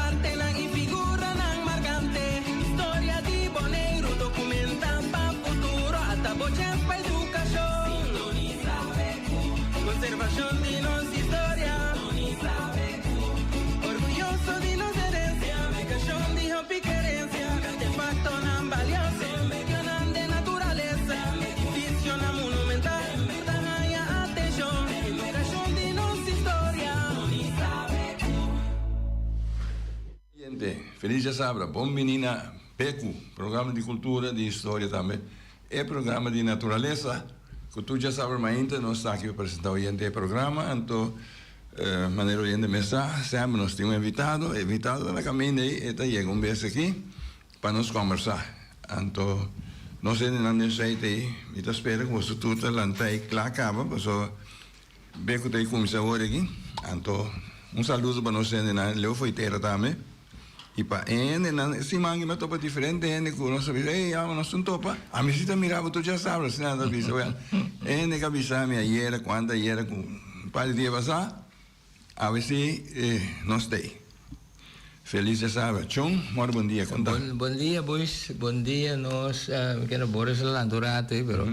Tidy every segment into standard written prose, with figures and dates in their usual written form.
Baluartenan i figuranan markante. Historia di Boneiru dokumentá pa futuro. Ata bo chèns pa edukashon. Sintonisá BQ. Konservashon di nos historia. Sintonisá BQ. Orguyoso di nos herensia. Publikashon di hopi kerensia. Artefaktonan balioso. Medionan den naturalesa. Edifisionan monumental. Ta haña atenshon. Edukashon di nos historia. Oyente, felis djasabra, bon bini na Beku, programa di kultura, di historia tambe, e programa di naturalesa, ku tur djasabra mainta nos ta aki pa presenta oyente e programa, anto manera oyente mes sa, semper nos tin un invitado, e invitado ta na kaminda ei, e ta yega un bes aki pa nos kombersá, anto nos hendenan den site ei, mi ta spera ku boso tur ta lanta ei kla kaba, pasobra. Be ku ta e kuminsá awor aki. Anto un saludo pa nos hendenan leu for e tera tambe. I pa e hendenan, e siman aki mi a topa diferente hende ku nos a bisa, ey, amo nos un topa. Ami si ta mira bo tur djasabra, asina nan ta bisa. Wèl, e hende ku a bisa mi ayera, ku anta ayera, ku un par di dia pasá, awe si nos ta ei. Felis djasabra. Chon, mòrdu bon dia, kon ta? Bon dia, boys. Bon dia nos. Mi kere Boris a lanta un rato ei, pero.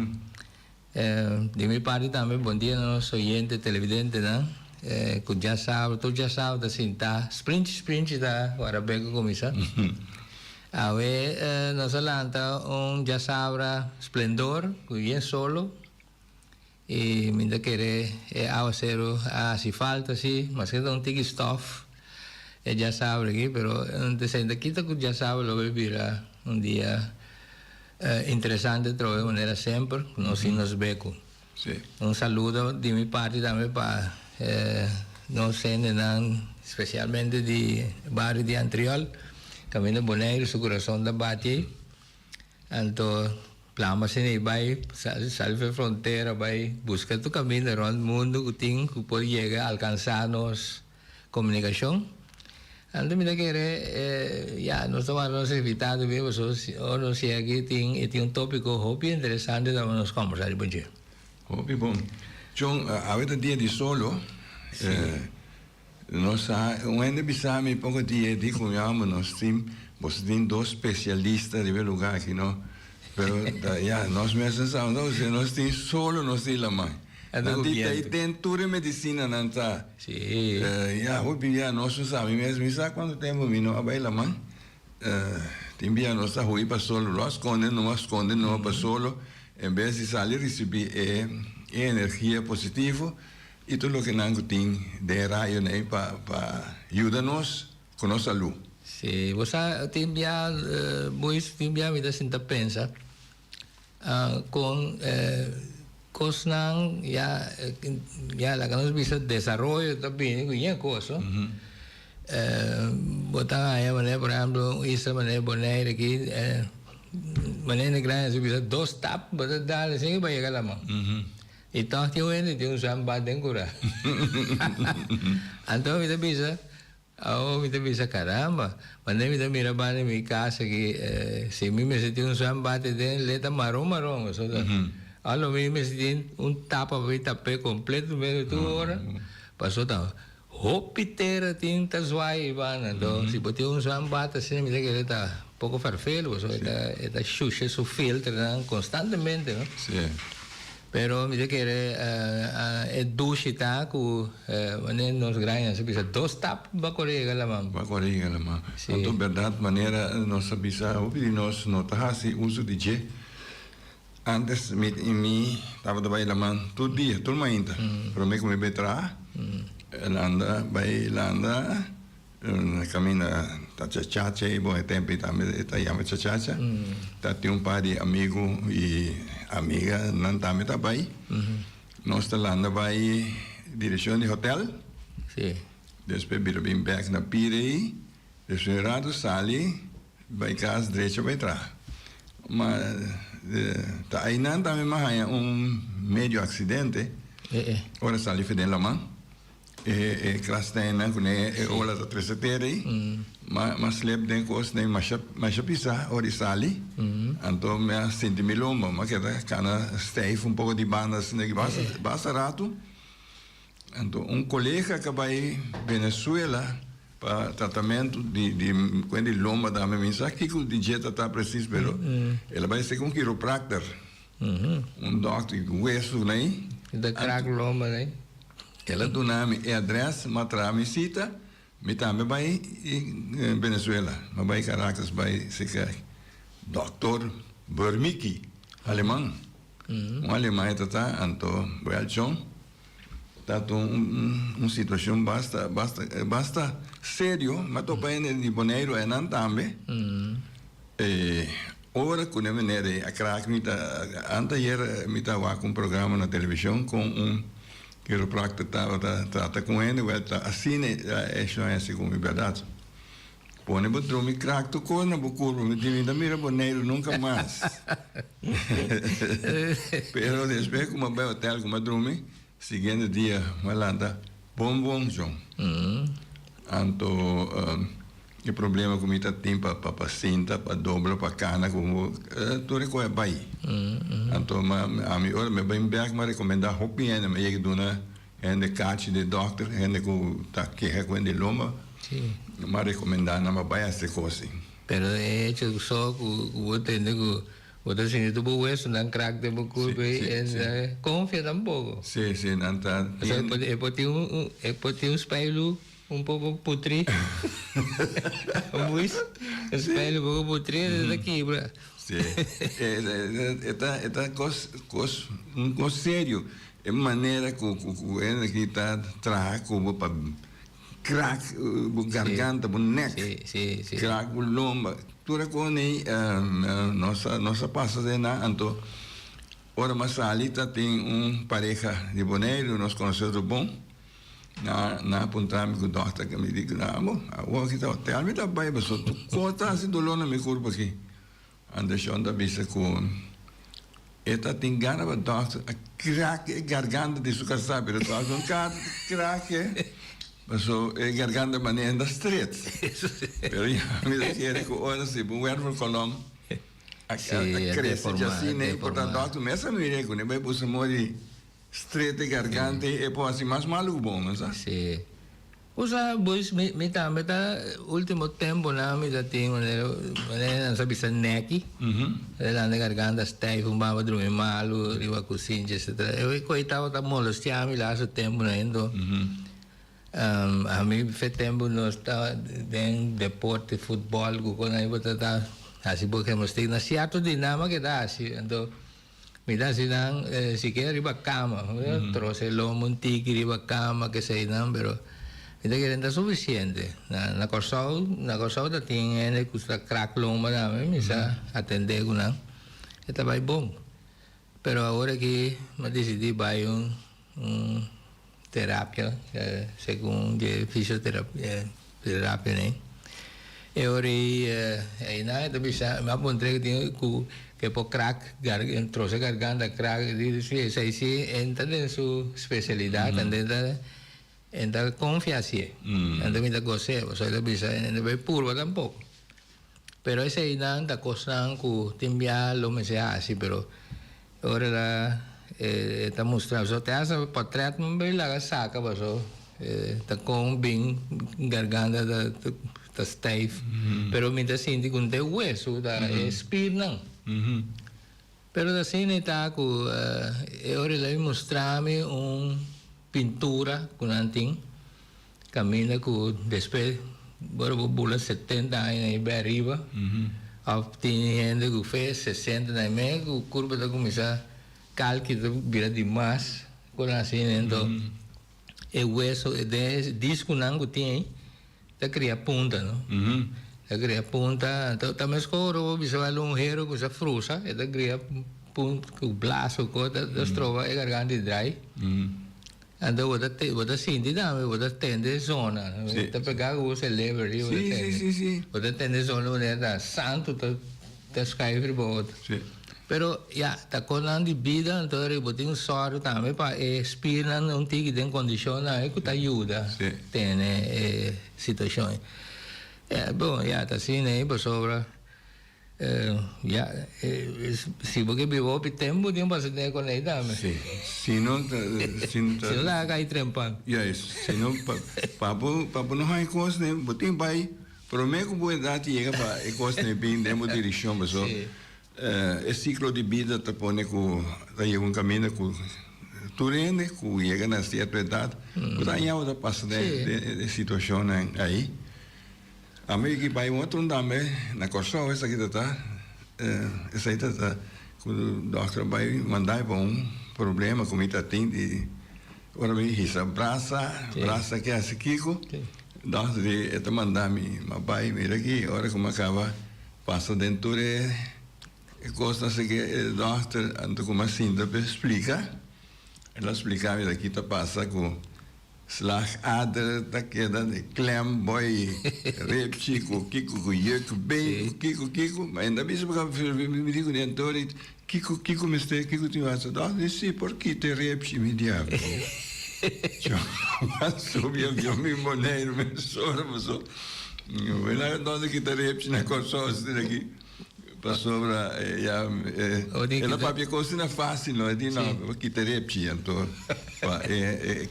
Di mi parti tambe bon dia na nos oyente televidentenan cu djasabra tur djasabra ta sinta sprinchi sprinchi ta wara bek a cuminsa. Awe nos a lanta un djasabra splendor cu bien solo y mi ta kere e awacero a haci falta si maske ta un tiki stof e djasabra aki pero ta sinta kita cu djasabra lo bay bira un dia Interesante trobe manera semper cu nos tin nos becu. Un saludo di mi parti tambe pa nos hendenan specialmente di bario di Antriol caminda Boneiru su curason ta bati ey. Anto plama asina ey bay sali for e frontera bay busca tur caminda rond mundo cu tin cu por yega alcansa nos. Komunikashon. Anto mi ta kere ya nos ta wak nos invitado bien pasobra si ora nos yega aki tin e tin un topiko hopi interesante ta nos kombersa riba dje. Hopi bon. Chon, awe ta dia di solo. Nos sa, un hende bisa mi poko dia di ku mi amo nos tin, boso tin dos spesialista riba e luga aki no. Pero ta ya nos mes a sa, nos tin solo nos tin laman. Nan di ta den tur e medicinanan ta. Ya hopi bia nos no sa mi mes mi sa cuanto tempo mi no a bay laman. Tin bia nos ta hui pa solo lo a sconde numa sconde numa pa solo en bes di sali ricibi e energia positivo y tur loke nan cu tin den e rayonan ey pa pa yuda nos cu nos salud. Si, bo sa tin bia Moise tin bia mi ta sinta pensa. Con cosnan ya ya laga nos bisa desaroyo ta bini cu yen cos no. Bo ta haya manera por ehemplo un isla manera Bonaire aki manera na grandi nos bisa dos stap bo ta dal asin y bo a yega laman. Y toch tin un hende tin un zwembad den cura. Anto mi ta bisa. Awo mi ta bisa caramba, mane mi ta mira banda di mi casa aki si mi mester tin un zwembad den le ta maron maron pasobra alo mi mester tin un tapa pa mi tap'e completo mero tur ora pasobra ta hopi tera tin ta zwaai ei banda anto si bo tin un zwembad asina mi ta kere ta poco fervelo pasobra e ta shusha su filternan constantemente no. Pero mi ta kere e dushi ta ku wanneer nos grandinan sa bisa dos stap bo a kore yega laman. Bo a kore yega laman. Anto bèrdat manera nos a bisa hopi di nos no ta hasi uso di dje. Antes mi mi tabata bai laman tur dia, tur mainta. Prome ku mi bai traha, landa bai landa. Kaminda ta chachacha i bon e tempu ei tambe e ta yama chachacha. Ta tin un par di amigu i amiga nan tambe ta bai. Nos ta landa bai direkshon di hotel. Despues bira bin bek na pira ei. Despues un ratu sali bai kas drecha bai traha. Ma ta einan tambe mi a haña un medio aksidente ora sali for den laman. E krastijnnan ku ne e ola ta trese tera ei, m'a m'a slep den kos den masha masha pisá ora i sali. Anto mi a sinti mi lomba, m'a keda kana stijf un poko di banda asina aki basta basta ratu. Anto un kolega ka bai Venezuela. Pa tratamentu di di kuen di lomba tambe mi sa kiko di dje ta ta presis pero el a bai seka un kiroprakter un dòkter di wesu nei. Ta krak lomba nei. El a duna mi e adrès mi a traha mi sita mi tambe bai Venezuela mi a bai Caracas bai seka dòkter Bermiki aleman un aleman e ta ta anto wèlchon. Ta un un situacion basta basta basta serio, m'a topa hende di Boneiru einan tambe. E ora cu ne meneer ei a kraak mi ta anteayer mi ta wak un programa na television con un chiropractor tabata trata cu hende, wel ta asina e shon hesi cu mi berdad. Pone bo drumi krak tur kos na bo kurpa, mi di mi ta mira Boneiru nunka mas. Pero despues ku mi a bai hotel ku mi a drumi, siguiente dia mi a lanta bon bon shon. Anto e problema ku mi ta tin pa pa sinta, pa dobla, pa kana ku tur e kos a bai. Anto ami ora mi a bai bek mi a rekomenda hopi hende, mi a yega duna Hende kachi di dòkter, hende ku ta keha ku hende lomba, m'a rekomendá nan pa bai hasi kos ei. Pero e hecho so ku bo tende ku bo ta sinti tur bo wesonan krak den bo kurpo ei, e no konfia tampoko. Sí, sí, nan ta tin. E por tin un, e por tin un speilu un poko putrí. Buis, un speilu un poko putrí e ta kibra. Sí, e ta, e ta kos, kos, un kos serio. E manera ku ku hende aki ta traha ku bo pa krak bo garganta, bo nek, krak bo lomba, tur e kos ei nos a nos a pasa den nan. Anto ora mi a sali ta tin un pareha di Boneiru, nos konosé otro bon, nan nan a puntra mi ku dòkter ke mi di ku nan, bo awor aki ta hotel mi ta bai pasobra tur kos ta hasi doló na mi kurpa aki. Anderson ta bisa ku e ta tin gana pa dòkter a krak e garganta di su kasá, pero dòkter no ka krak e paso e garganta manera ta stret. Pero ya mi ta kere ku ora si bo wervelkolom a krese djasina ei por ta dòkter mes a mira ku ne bai buska modo di stret e garganta ei e por hasi mas malu ku bon, no sa? Usa boys mi mi tambe ta ultimo temponan mi ta tin manera manera nan sa bisa neki delante garganta stijf un baba drumi malu riba kusinchi etcetera e koe tabata molestia mi laatste temponan ento ami fe tempo nos ta den deporte futbol ku kon ai bo ta ta hasi bo gimnastiek na sierto dinama ke ta hasi anto Mi ta hasi nan sikiera riba kama, trose lomo un tiki riba kama keseinan, pero mi ta kere ta sufisiente. Na Kòrsou, na Kòrsou ta tin hende ku ta krak lomba tambe, mi sa atendé ku nan, e ta bai bon. Pero awor aki mi a disidí bai un un terapia segun dje fisioterapia nei. E ora ei einan e ta bisa mi a puntra ku tin ku ke por krak trose garganta krak e di si esei si e ta den su spesialidat ante e ta konfia hasié anto mi ta gos'é pasobra e ta bisa e no bai purba tampoko pero eseinan ta kosnan ku tin bia lo mester hasi pero Ora el a e ta mustra so te hasta portret men bay laga saca paso e ta con bin garganta ta ta stijf pero mi ta sinti cu n'te hueso ta e spiernan pero ta asina e ta cu e ora el a mustra mi un pintura cu nan tin Caminda cu despues ora bo bula 70 aña y bay ariba of tin hende cu fe 60 na me cu curpa ta cuminsa calki ta bira di mas cosnan asina ento e hueso den e disconan cu tin ey ta cria punta no ta cria punta anto ta mesco ora bo bisa wal un hero cu sa frusa e ta cria punta cu blaso cu ta stroba e garganta di draai. Anto bo ta bo ta sinti tambe, bo ta tende zona. Sí. Ta pega ku bo seleber riba bo ta Sí, sí, tende. sí, sí. Bo ta tende zona manera ta santu ta ta schuif riba otro. Sí. Pero ya, ta kosnan di bida anto ri bo tin un sòru tambe pa e spiernan un tiki den kondishonnan ei ku ta yuda Sí. tene e situashon ei. Ya, bon, ya ta asina ei pasobra. Ya, si bo ke biba hopi tempu tin pasa den e konei tambe. Si, si no ta, si no ta. Si no laga kai trempan. Juist, si no pa, pa bo, pa bo no haña kos den, bo tin bai prome ku bo edat yega pa e kos den bin den bo direkshon paso e siklo di bida ta pone ku ta yega un kaminda ku tur hende ku yega na sierto edat bo ta haña bo ta pasa den e situashonnan ei. Ami ki bai un otro tambe na Kòrsou esaki ta ta esei ta ta ku dòkter a bai manda pa un problema ku mi ta tin di ora mi hisa brasa brasa ke hasi kiko dòkter di e ta manda mi ma bai mira aki ora ku mi a kaba pasa den tur e kosnan así ke e dòkter anto ku mi a sinta pa e splika el a splika mi aki ta pasa ku. Slagader ta keda di klem boy repchi ku kiko ku juk been ku kiko kiko ma e no ta bisa pa mi di ku den tori kiko kiko mester kiko tin wasa dòkter di si por kita e repchi mi diablo a subi avion mi Boneiru mesora paso mi laga dòkter kita repchi na Kòrsou asina aki. Pasobra ya el a papia cos asina facil no, e di no bo kita repchi anto pa e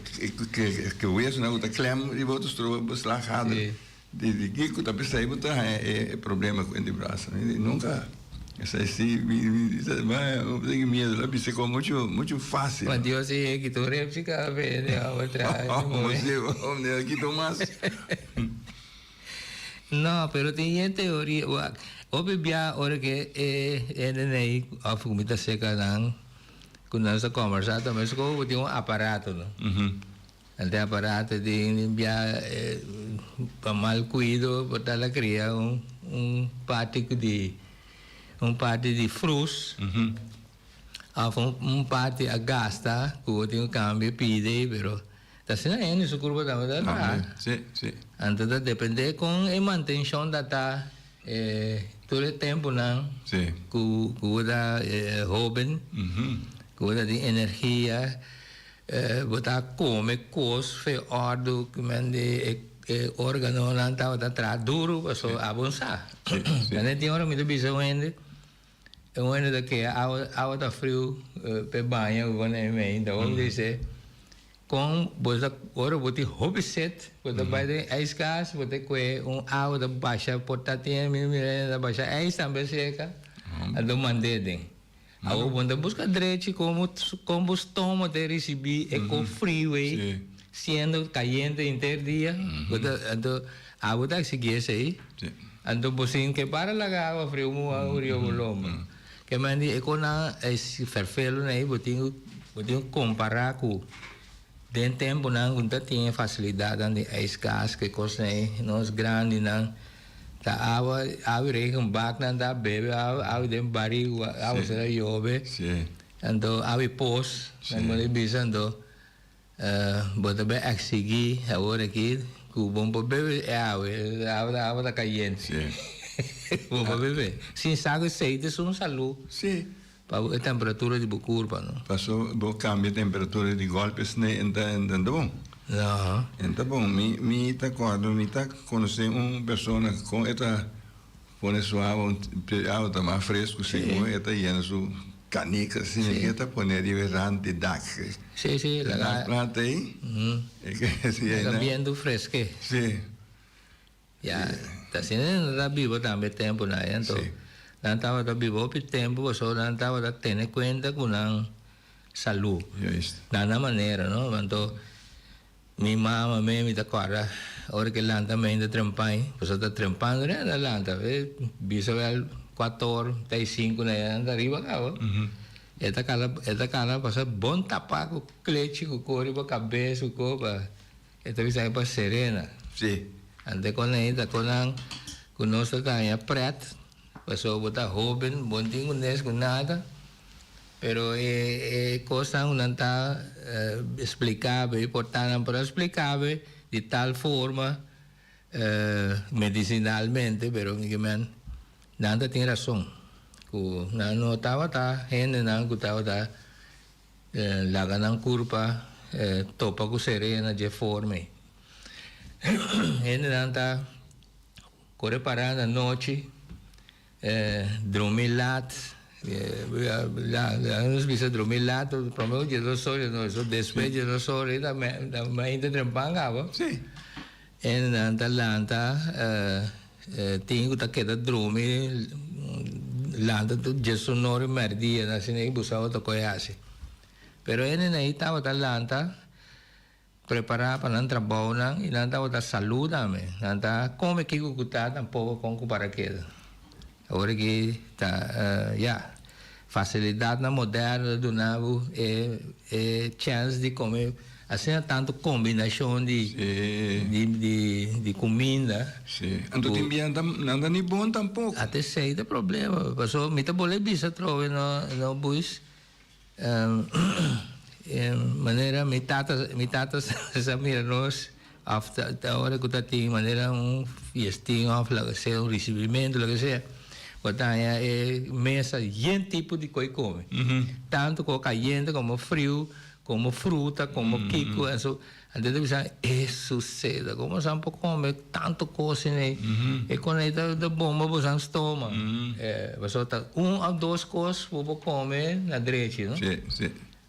ke wesonan ku ta klem riba otro stroba bo slagader di kiko ta pesey bo ta haña e problema ku di brasa. Mi di nunka esei si mi tin miedu el a bisa kon muchu muchu facil. Ma Dios si e kita un repchi kada bes e hòmber traha e kita un mas. No, pero tin yen teoria. Wak, hopi bia ora ke e hende nei of ku mi ta seka nan, ku nan sa kombersá ta meskos ku tin un aparato no. Anto e aparato tin bia pa mal kuido por ta la kria un un parti di un parti di frus of un parti a gasta ku bo tin ku kambia pidi pero Ta asina hende su curpa tambe ta traha. Sí, sí. Anto ta depende con e mantencion ta ta tur e temponan Sí. cu cu bo ta hoben, cu bo ta tin energia, bo ta come cos fe ordo cu men di e organonan tabata traha duro pasobra abo sa. Sí, sí. Anto tin ora mi ta bisa un hende. E hende ta kea awa, awa ta friu p'e baña ku pone mei. Ta hopi dice kon bo ta ora bo tin hopi set bo ta bai den ijskas bo ta kue un awa ta basha por ta tin mi mira ta basha ijs tambe seka anto mand'é den. Awo bo no ta buska drechi komo kon bo stomo ta risibi e ko friu ei siendo kayente henter dia bo ta anto abo ta eksigi esei. Anto bo sin ke para laga awa friu muha un rio bo lomba. Ke men di e konan e ferfelu nei bo tin ku bo tin ku kompara ku den tempunan ku no ta tin e fasilidatnan di ijskas ke kos nei nos grandinan ta awa awa regen baknan ta bebe awa awa den bari ku awa sera yobe anto awa pos nan bo ta bisa anto Bo ta bay exigi awor aki cu bo por bebe e awa, e awa ta cayente. Sí. Bo por bebe. Sin sa cu esey ta esun salud. Sí. Pa e temperatura di bo curpa, no? Paso bo cambia temperatura di golpe esney en ta en ta bon. No. En ta bon. Mi mi ta acorda mi ta conoce un persona con e ta Pone su awa, e awa ta mas fresco segun e ta yena su canica asina ke ta pone riba e rand di dak. Sí, sí, laga. Dak planta ei. E ke si ei na. Bientu fresque. Sí. Ya, ta asina nan ta biba tambe temponan ei anto. Sí. Nan tabata biba hopi tempo pasobra nan tabata tene cuenta cu nan salud. Juist. Na nan manera, no? Anto. Mi mama me mi ta kòrda ora ke lanta meinta trempan, pasobra ta trempan dor e ta lanta e bisa wèl kuator tei sinku na e anda riba kaba. E ta kala e ta kala pasa bon tapá ku klechi ku ko riba kabes ku ko pa e ta bisa pa serena. Sí. Ante kon ei ta konan ku nos ta taña prèt pasobra bo ta hóben bo no tin ku nes ku nada. Pero e cosnan cu nan ta explicabel, e por ta nan por a explicabel di tal forma medicinalmente, pero mi ke men nan ta tin razon cu nan no tabata hendenan cu tabata laga nan curpa topa cu serena dje forma ei. Hendenan ta core para na nochi. Drumi lat, nos bisa drumi lat, prome ku 12 ora, no, eso despues 12 ora ta mainta trempan kaba. Sí. En nan ta lanta, tin ku ta keda drumi, lanta tur diesun ora merdia, asina ei busa otro kos hasi. Pero hende nan ei tabata lanta. Prepará pa nan trabounan i nan tabata salú tambe. Nan ta kome kiko ku ta tampoko kon ku para keda. Awor aki ta ya, fasilidatnan moderno ta duna bo e e chèns di kome asina tantu kombinashon di di di di kuminda. Sí. Anto tin bia nan ta ni bon tampoko. Ata esei ta problema. Pasobra mi ta bolbe bisa atrobe no no Buis. Manera mi tata mi tata sa mira nos of ta ora ku ta tin manera un fiestin of loke sea un risibimentu loke sea bo ta haña e mesa yen tipo di koi kome tantu ko kayente komo friu komo fruta komo kiko anto ta bisa e suseda komo san por kome tantu kos asina e kone ta bomba bo san stoma pasobra ta un of dos kos bo por kome na drechi no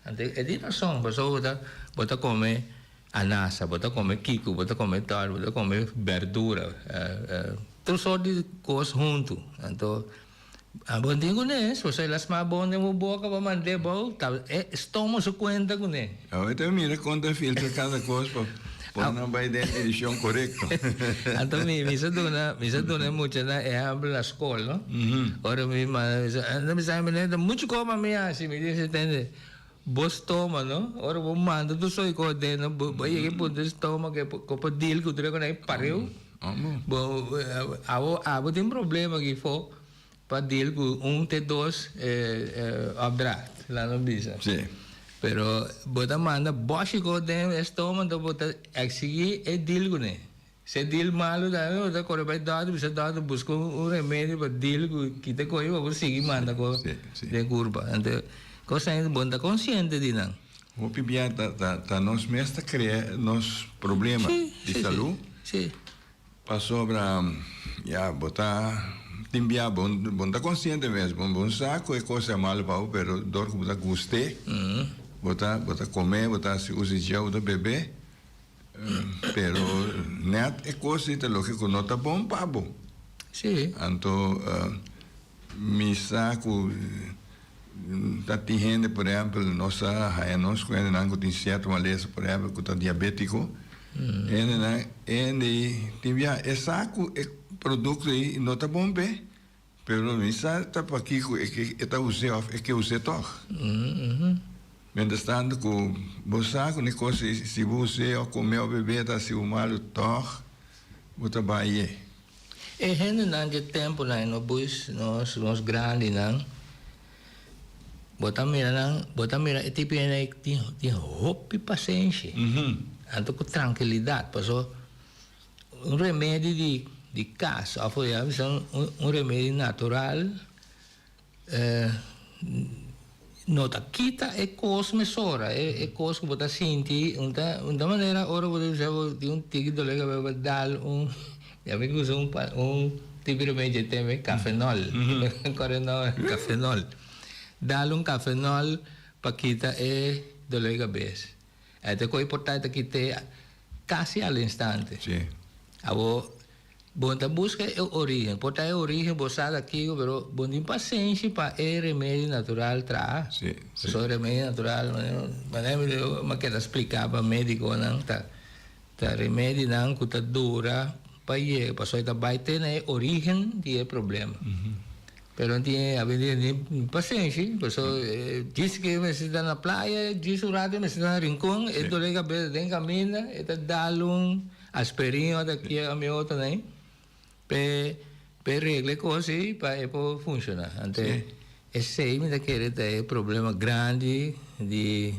anto e tin rason pasobra bo ta kome anasa bo ta kome kiko bo ta kome tòrta bo ta kome berdura tur sort di kos huntu anto Abo tin kuné, sosa el a sma bon den bo boka pa mand'é bou, ta e stoma su kuenta kuné. Awe ta mira kon ta filtra kada kos pa pone nan bai den edishon korekto. Anto mi mi sa duna mi sa duna e muchanan ehèmpel na skol no. Ora mi manda mi sa mi bisa mi ta muchu kos pa mi hasi mi dici tende bo stoma no ora bo manda tur soy kos den no bo yega e punto di stoma ke bo por deal ku tur e kos pareu. Bo abo abo tin problema aki fo pa deal ku un te dos opdracht la no bisa. Sí. Pero bo ta manda boshi ko den e stoma anto bo ta exigi e deal kuné. Si e deal malu tambe bo ta kore bai dòkter bisa dòkter buska un remedio pa deal ku kita koyo pa bo sigui manda ko den kurpa. Anto kosnan bo no ta konsiente di nan. Hopi bia ta ta nos mes ta krea nos problema di salú. Pasobra ya bo ta tin bia bo bo no ta konsiente mes bo no sa ku e kos ta malu pa bo pero dor ku bo ta gust'é bo ta bo ta kome bo ta hasi uso di dje bo ta bebe pero nèt e kos ei ta loke ku no ta bon pa bo. Anto mi sa ku. Ta tin hende, por ehempel, nos a haña nos ku hendenan ku tin sierto malesa, por ehempel, ku ta diabétiko. Hendenan, e hende ei tin bia e sa ku e produkto ei no ta bon p'e, pero mi sa ta pakiko e ke e ta us'é òf e ke us'é tòg. Mientrastanto ku bo sa ku ni kos ei si bo us'é òf kom'é òf beb'é ta hasi bo malu tòg bo ta bai e. E hendenan dje tempunan e no buis nos nos grandinan bo ta mira nan bo ta mira e tipo hende ei tin tin hopi pasenshi anto ku trankilidat paso un remedi di di kas òf ya bisa un un remedi natural No ta kita e kos mesora, e kos ku bo ta sinti un ta un ta manera ora bo ta bisa bo tin un tiki dolor di kabes bo dal un ya mi usa un un tipo di remedie dje teme kafenol kore no kafenol dal un kafenol pa kita e dolor di kabes e ta kohe por ta kit'e kasi al instante abo Bo ta buska e origen. Por ta e origen bo sa ta kiko, pero bo tin pasenshi pa e remedio natural traha. Sí, sí. Pasobra remedio natural, manera mi digo, mi a keda splika pa medikonan, ta ta remedionan ku ta dura pa yega, pasobra e ta bai te na e origen di e problema. Pero no tin, awendia no tin pasenshi, pasobra djis ke mester ta na playa, djis un rato mester ta na Rincon, e dole kabes den kaminda, e ta dal un. Asperin ota kia a mi otro nei p'e p'e regla e kos ei pa e por funshoná. Ante esei mi ta kere ta e problema grandi di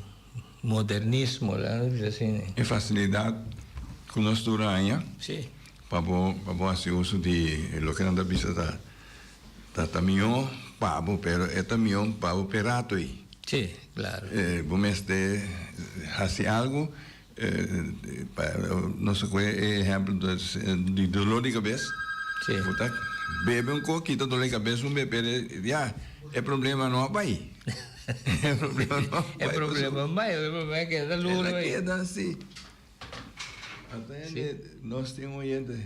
modernismo, laga nos bisa asina. E fasilidat ku nos tur haña pa bo pa bo hasi uso di loke nan ta bisa ta ta ta mihó pa bo pero e ta mihó pa bo p'e rato ei. Sí, klaro. Bo mester hasi algu. Nos a kohe e ehèmpel di doló di kabes. Sí. Bo ta bebe un kos kita dolor di kabes un bebe pero ya e problema no a bai. E problema no a E bai. problema bai, e problema keda luru El a ei. keda si. Atende nos tin un oyente.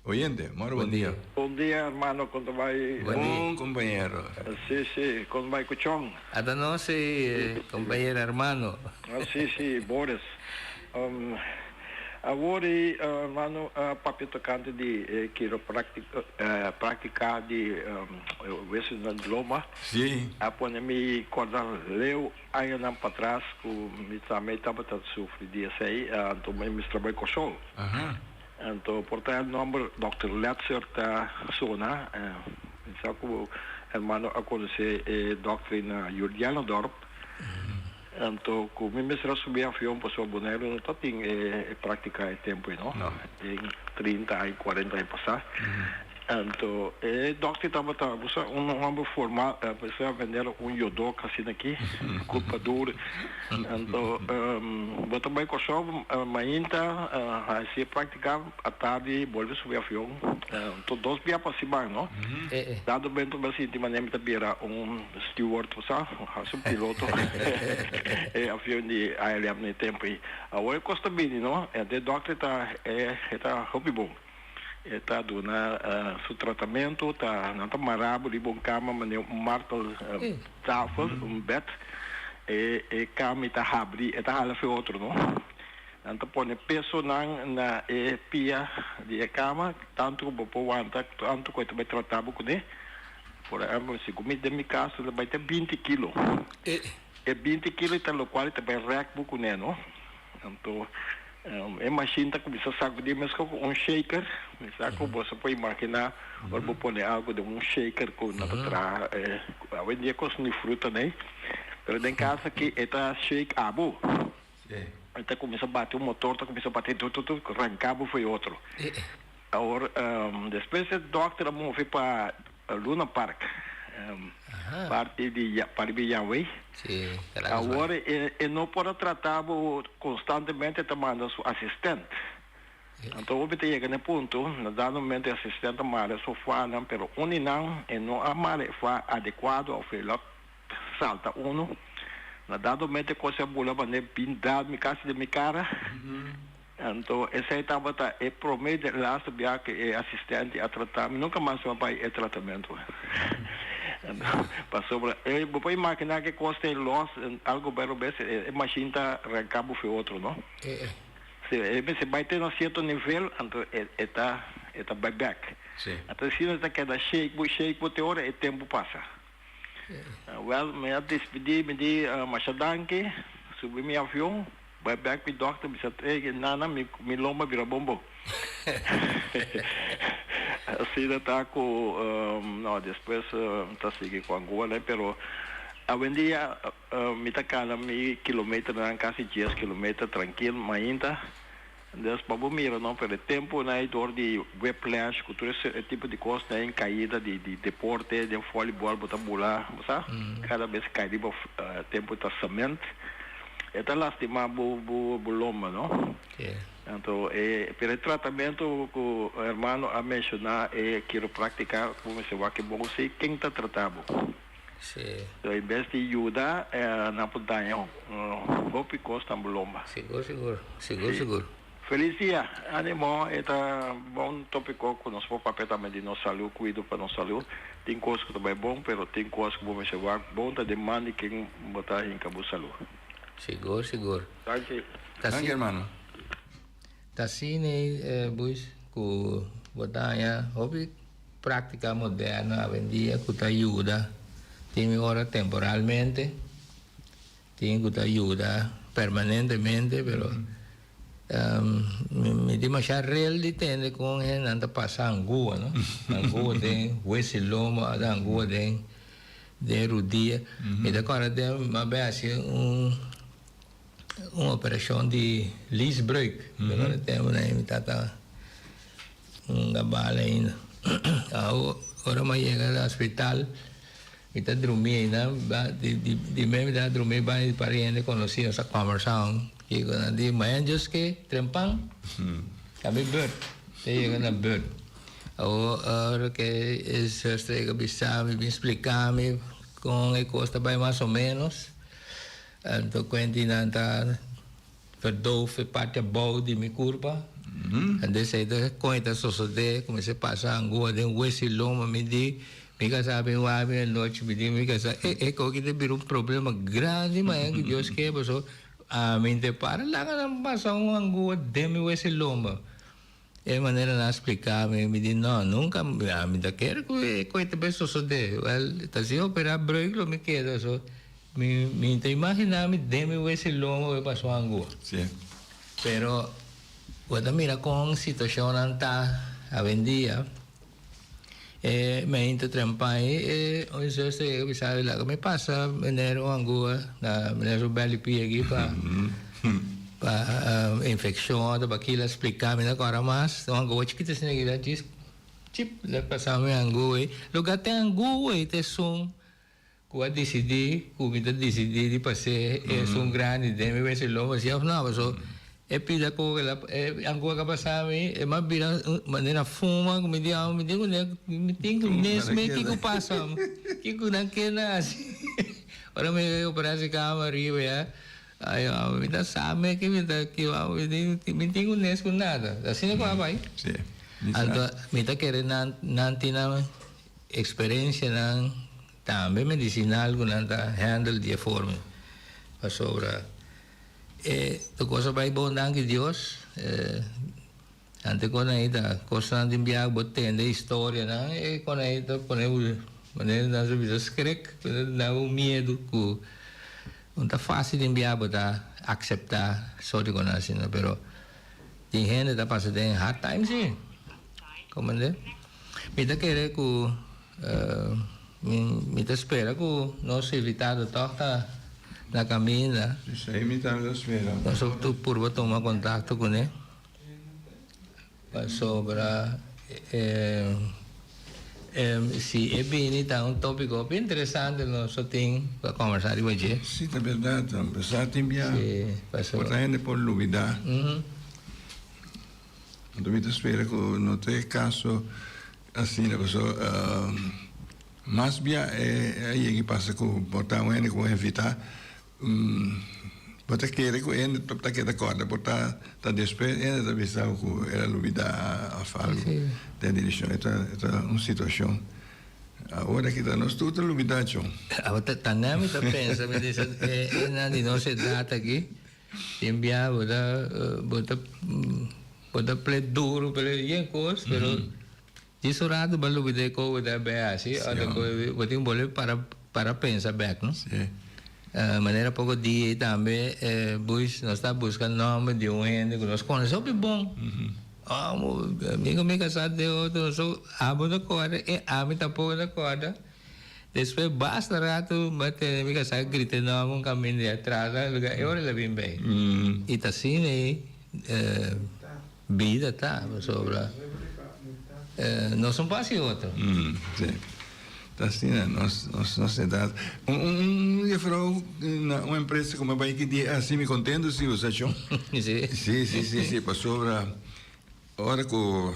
Oyente, moro bon dia. Bon dia hermano, con ta bai? Bon dia. Bon compañero. Si, si, con bai cu Chong? Ata nos si, compañero hermano. Si, si, Boris. Awor e hermano a papia tocante di e quiropractica, practica di wesonan di loma. Si. A pone mi corda leu añanan patras cu mi tambe tabata sufri di esey, anto mi mester bai Corsou. Anto por ta e nomber Dòkter Letzer ta sona. Mi sa ku hermano a konosé e dòkter na Julianadorp. Anto ku mi mester a subi avion pasobra Boneiru no ta tin e práktika e tempu ei no, den 30 aña, 40 aña pasá. Anto e dòkter tabata bo sa un hòmber formal, mester a bendel un yodok asina aki, kurpa dur. Anto bo ta bai Kòrsou mainta hasi e práktika, atardi bolbe subi avion. Anto dos bia pa siman no. Dado momento mi a sinti manera mi ta bira un steward bo sa, hasi un piloto e avion di ALM na e tempu ei. Awor e kos ta bini no, e dòkter ta e ta hopi bon. E ta duna su tratamentu, ta nan ta mara bo riba un kama manera un martel tafel, un bed. E e kama ta habri, e ta hala fe otro no. Nan ta pone pesonan na e pia di e kama, tantu ku bo por wanta, tantu ku e ta bai trata bo kuné. Por ehempel, si ku mi den mi kaso ta bai te 20 kilo. E 20 kilo ta lokual e ta bai rèk bo kuné no. Anto e machine ta cuminsa sacudi mesco cu un shaker. Mi sa cu boso por imagina ora bo pone algo den un shaker cu nan ta traha awendia cos ni fruta nei. Pero den caso aki e ta shake abo. E ta cuminsa bati un motor ta cuminsa bati tu tu tu ranca bo for e otro. Awor despues e dokter a move pa Luna Park, parti di pariba Janway. Awor e no por a trata bo constantemente, e ta manda su asistent. Anto hopi ta yega na e punto, na dado momento e asistent a mara su fanan, pero un di nan e no a mara e fa adecuado of el a salta uno. Na dado momento e cos a bula manera bin dal mi casi den mi cara. Anto esei tabata e prome den laatste bia ku e asistente a trata mi. Nunka mas mi a bai e tratamentu. Pasobra e bo por imaginá ke kos ta e lòs, algu bai robes, e mashin ta ranká bo for otro, no? Si e mester bai te na sierto nivel, anto e ta e ta bai bèk. Anto asina e ta keda shake bo, shake bo te ora e tempu pasa. Wèl, mi a despidí, mi di masha danki, subi mi avion. Bai bek mi dokter bisa ey nana mi mi lomba bira bon bon. Asina ta ku no despues ta sigui ku Angola pero awendia mi ta kana mi kilometernan kasi dies kilometer trankil mainta des pa bo mira no pero e temponan ey dor di whiplash ku tur e tipo di kosnan ey kaida di deporte den volleyball bo ta bula bo sa kada bes kai riba tempo ta cement. E ta lastima bo bo bo lomba no. Anto e pero e tratamento ku hermano a menshoná e kiropraktika bo mester wak e bon si ken ta trata bo. So en bes di yuda nan por daña hopi kos na bo lomba. Sigur sigur sigur sigur. Feliz dia! Animo, e ta bon topico cu nos por papia tambe di nos salud, cuido pa nos salud. Tin cos cu ta bay bon, pero tin cos cu bo mester wak bon ta den man di ken bo ta hinca bo salud. Sigur, sigur. Danki. Danki hermano. Ta asina ei Buis cu bo ta haña hopi practica moderno awendia cu ta yuda tin mi ora temporalmente. Tin cu ta yuda permanentemente pero mi tin masha rel di tende con hendenan ta pasa angua no. Angua den hues y lomo ata angua den den rudia. Mi ta corda den mi a bay haci un un operacion di liesbreuk. Mi ta corda tempo nan mi tata un gabal ainda. Ora mi a yega na hospital. Mi ta drumí einan, di me mi ta drumí banda di pariente konosí, nos ta kòmbersá un kiko. Nan di, mañana Dios ke, trempan, ta mi bùrt, ta yega na bùrt. Awor ora ku e zuster a bisa mi, bin splika mi kon e kos ta bai mas o ménos. Anto kuenti nan ta verdoof e parti abou di mi kurpa. Anto esei ta kon e ta sosodé, kuminsá pasa angua den wes i loma. Mi di, mi kasá bin wak mi anochi, mi di mi kasá, e e koki ta bira un problema grandi mañana ku Dios ke pasobra ami ta para laga nan pasa un angua den mi wes i loma. E manera nan a spliká mi, mi di, No, nunka mi ta kere ku e koe ta bai sosodé. Wèl, ta si operá breuk lo mi keda. So, mi mi ta imaginá mi den mi wes i lomo bai pasó angua. Sí. Pero bo ta mira kon situashonnan ta awendia. E meinta trempan ei, e un zuster yega bisa mi, Laga mi pasa meneer un angua na meneer su bèl di pia aki pa. Pa infeccion ta bakila splica mi na cora mas un angoa chikito asina ki ta djis chip la pasa mi angoa ei lugar te angoa ei ta esun cu a dicidi cu mi ta dicidi di pase esun grandi den mi wese lomba si of no paso e pida cu e angoa cu a pasa mi e mas bira manera fuma cu mi di mi tin cu mi tin cu mes me kico pasa kico nan keda haci ora mi opera si cama ariba ya. Ay, mi ta sa me ki mi ta ki mi tin ku nes ku nada. Asina ku a bai. Sí. Anto mi ta kere nan nan tin nan eksperensianan tambe medisinal ku nan ta handle di e forma. Pasobra e tur kos a bai bon danki Dios. Ante kon ei ta kosnan di biaha bo tende historianan e kon ei ta pone bo manera nan sa bisa skrik nan bo miedu ku no ta fácil den biaha bo ta akseptá sort di konan asina pero tin hende ta pasa den hard time si komprende mi ta kere ku mi ta spera ku nos invitado tòg ta na kaminda Esei mi tambe ta spera. Nos tur purba tuma kontakto kuné. Pasobra si e bini ta un tópiko hopi interesante nos so tin pa kòmbersá riba dje. Sí, ta bèrdat. Apesar tin bia por ta hende por lubidá. Anto mi ta spera ku no ta e kaso asina pasobra mas bia e a yega i pasa ku por ta un hende ku bo invitá. Bo ta kere ku hende ta keda kòrda por ta ta despues hende ta bisa bo ku el a lubidá òf algu den direkshon. E ta e ta un situashon. Awor aki ta nos tur ta lubidá chon. Awor ta ta nan mi ta pensa mi di e nan di nos edat aki tin bia bo ta bo ta bo ta ple duru pero yen kos pero djis un ratu bo a lubidá e kos bo ta bay hasi ora ku bo tin bolbe para para pensa bek no. Manera poko dia ei tambe Bush nos ta buska nomber di un hende ku nos konosé hopi bon. Mi ku mi kasá den otro so abo ta kòrda e ami tampoko ta kòrda. Despues basta ratu mi a tende mi kasá grita e nomber un kaminda di atras e ora el a bin bei. I ta asina ei Bida ta pasobra nos un pas y otro. Sí. Ta asina nos nos edad. Un un juffrouw na un empresa cu mi a bay ki dia a haci mi contento si bo sa chon. Sí. Sí sí sí sí pasobra ora cu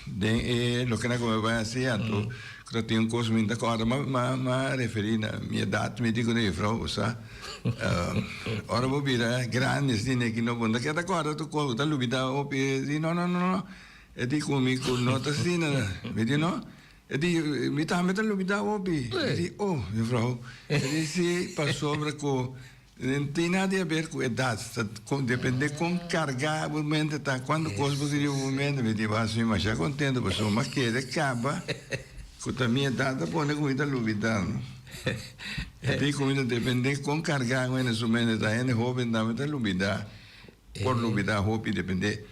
den e loke nan cu mi a bay haci anto cu ta tin un cos mi ta corda ma ma ma referi na mi edad mi di cu na juffrouw bo sa. Ora bo bira grandi asina aki no bo no ta keda kòrda tur kos, bo ta lubidá hopi. E di, No, no, no, no. E di ku mi ku no ta asina. Mi di, No. E di, Mi tambe ta lubidá hopi. Mi di, Oh, juffrouw. E di, Si, pasobra ku no tin nada di haber ku edat. Ta depende kon kargá bo mente ta, kuantu kos bo tin riba bo mente. Mi di, Bo hasi mi masha kontento pasobra mi a kere kaba ku ta mi edat ta pone ku mi ta lubidá. E tin cu mi ta depende con carga cu hende su mente ta. Hende hoben tambe ta lubida, por lubida hopi depende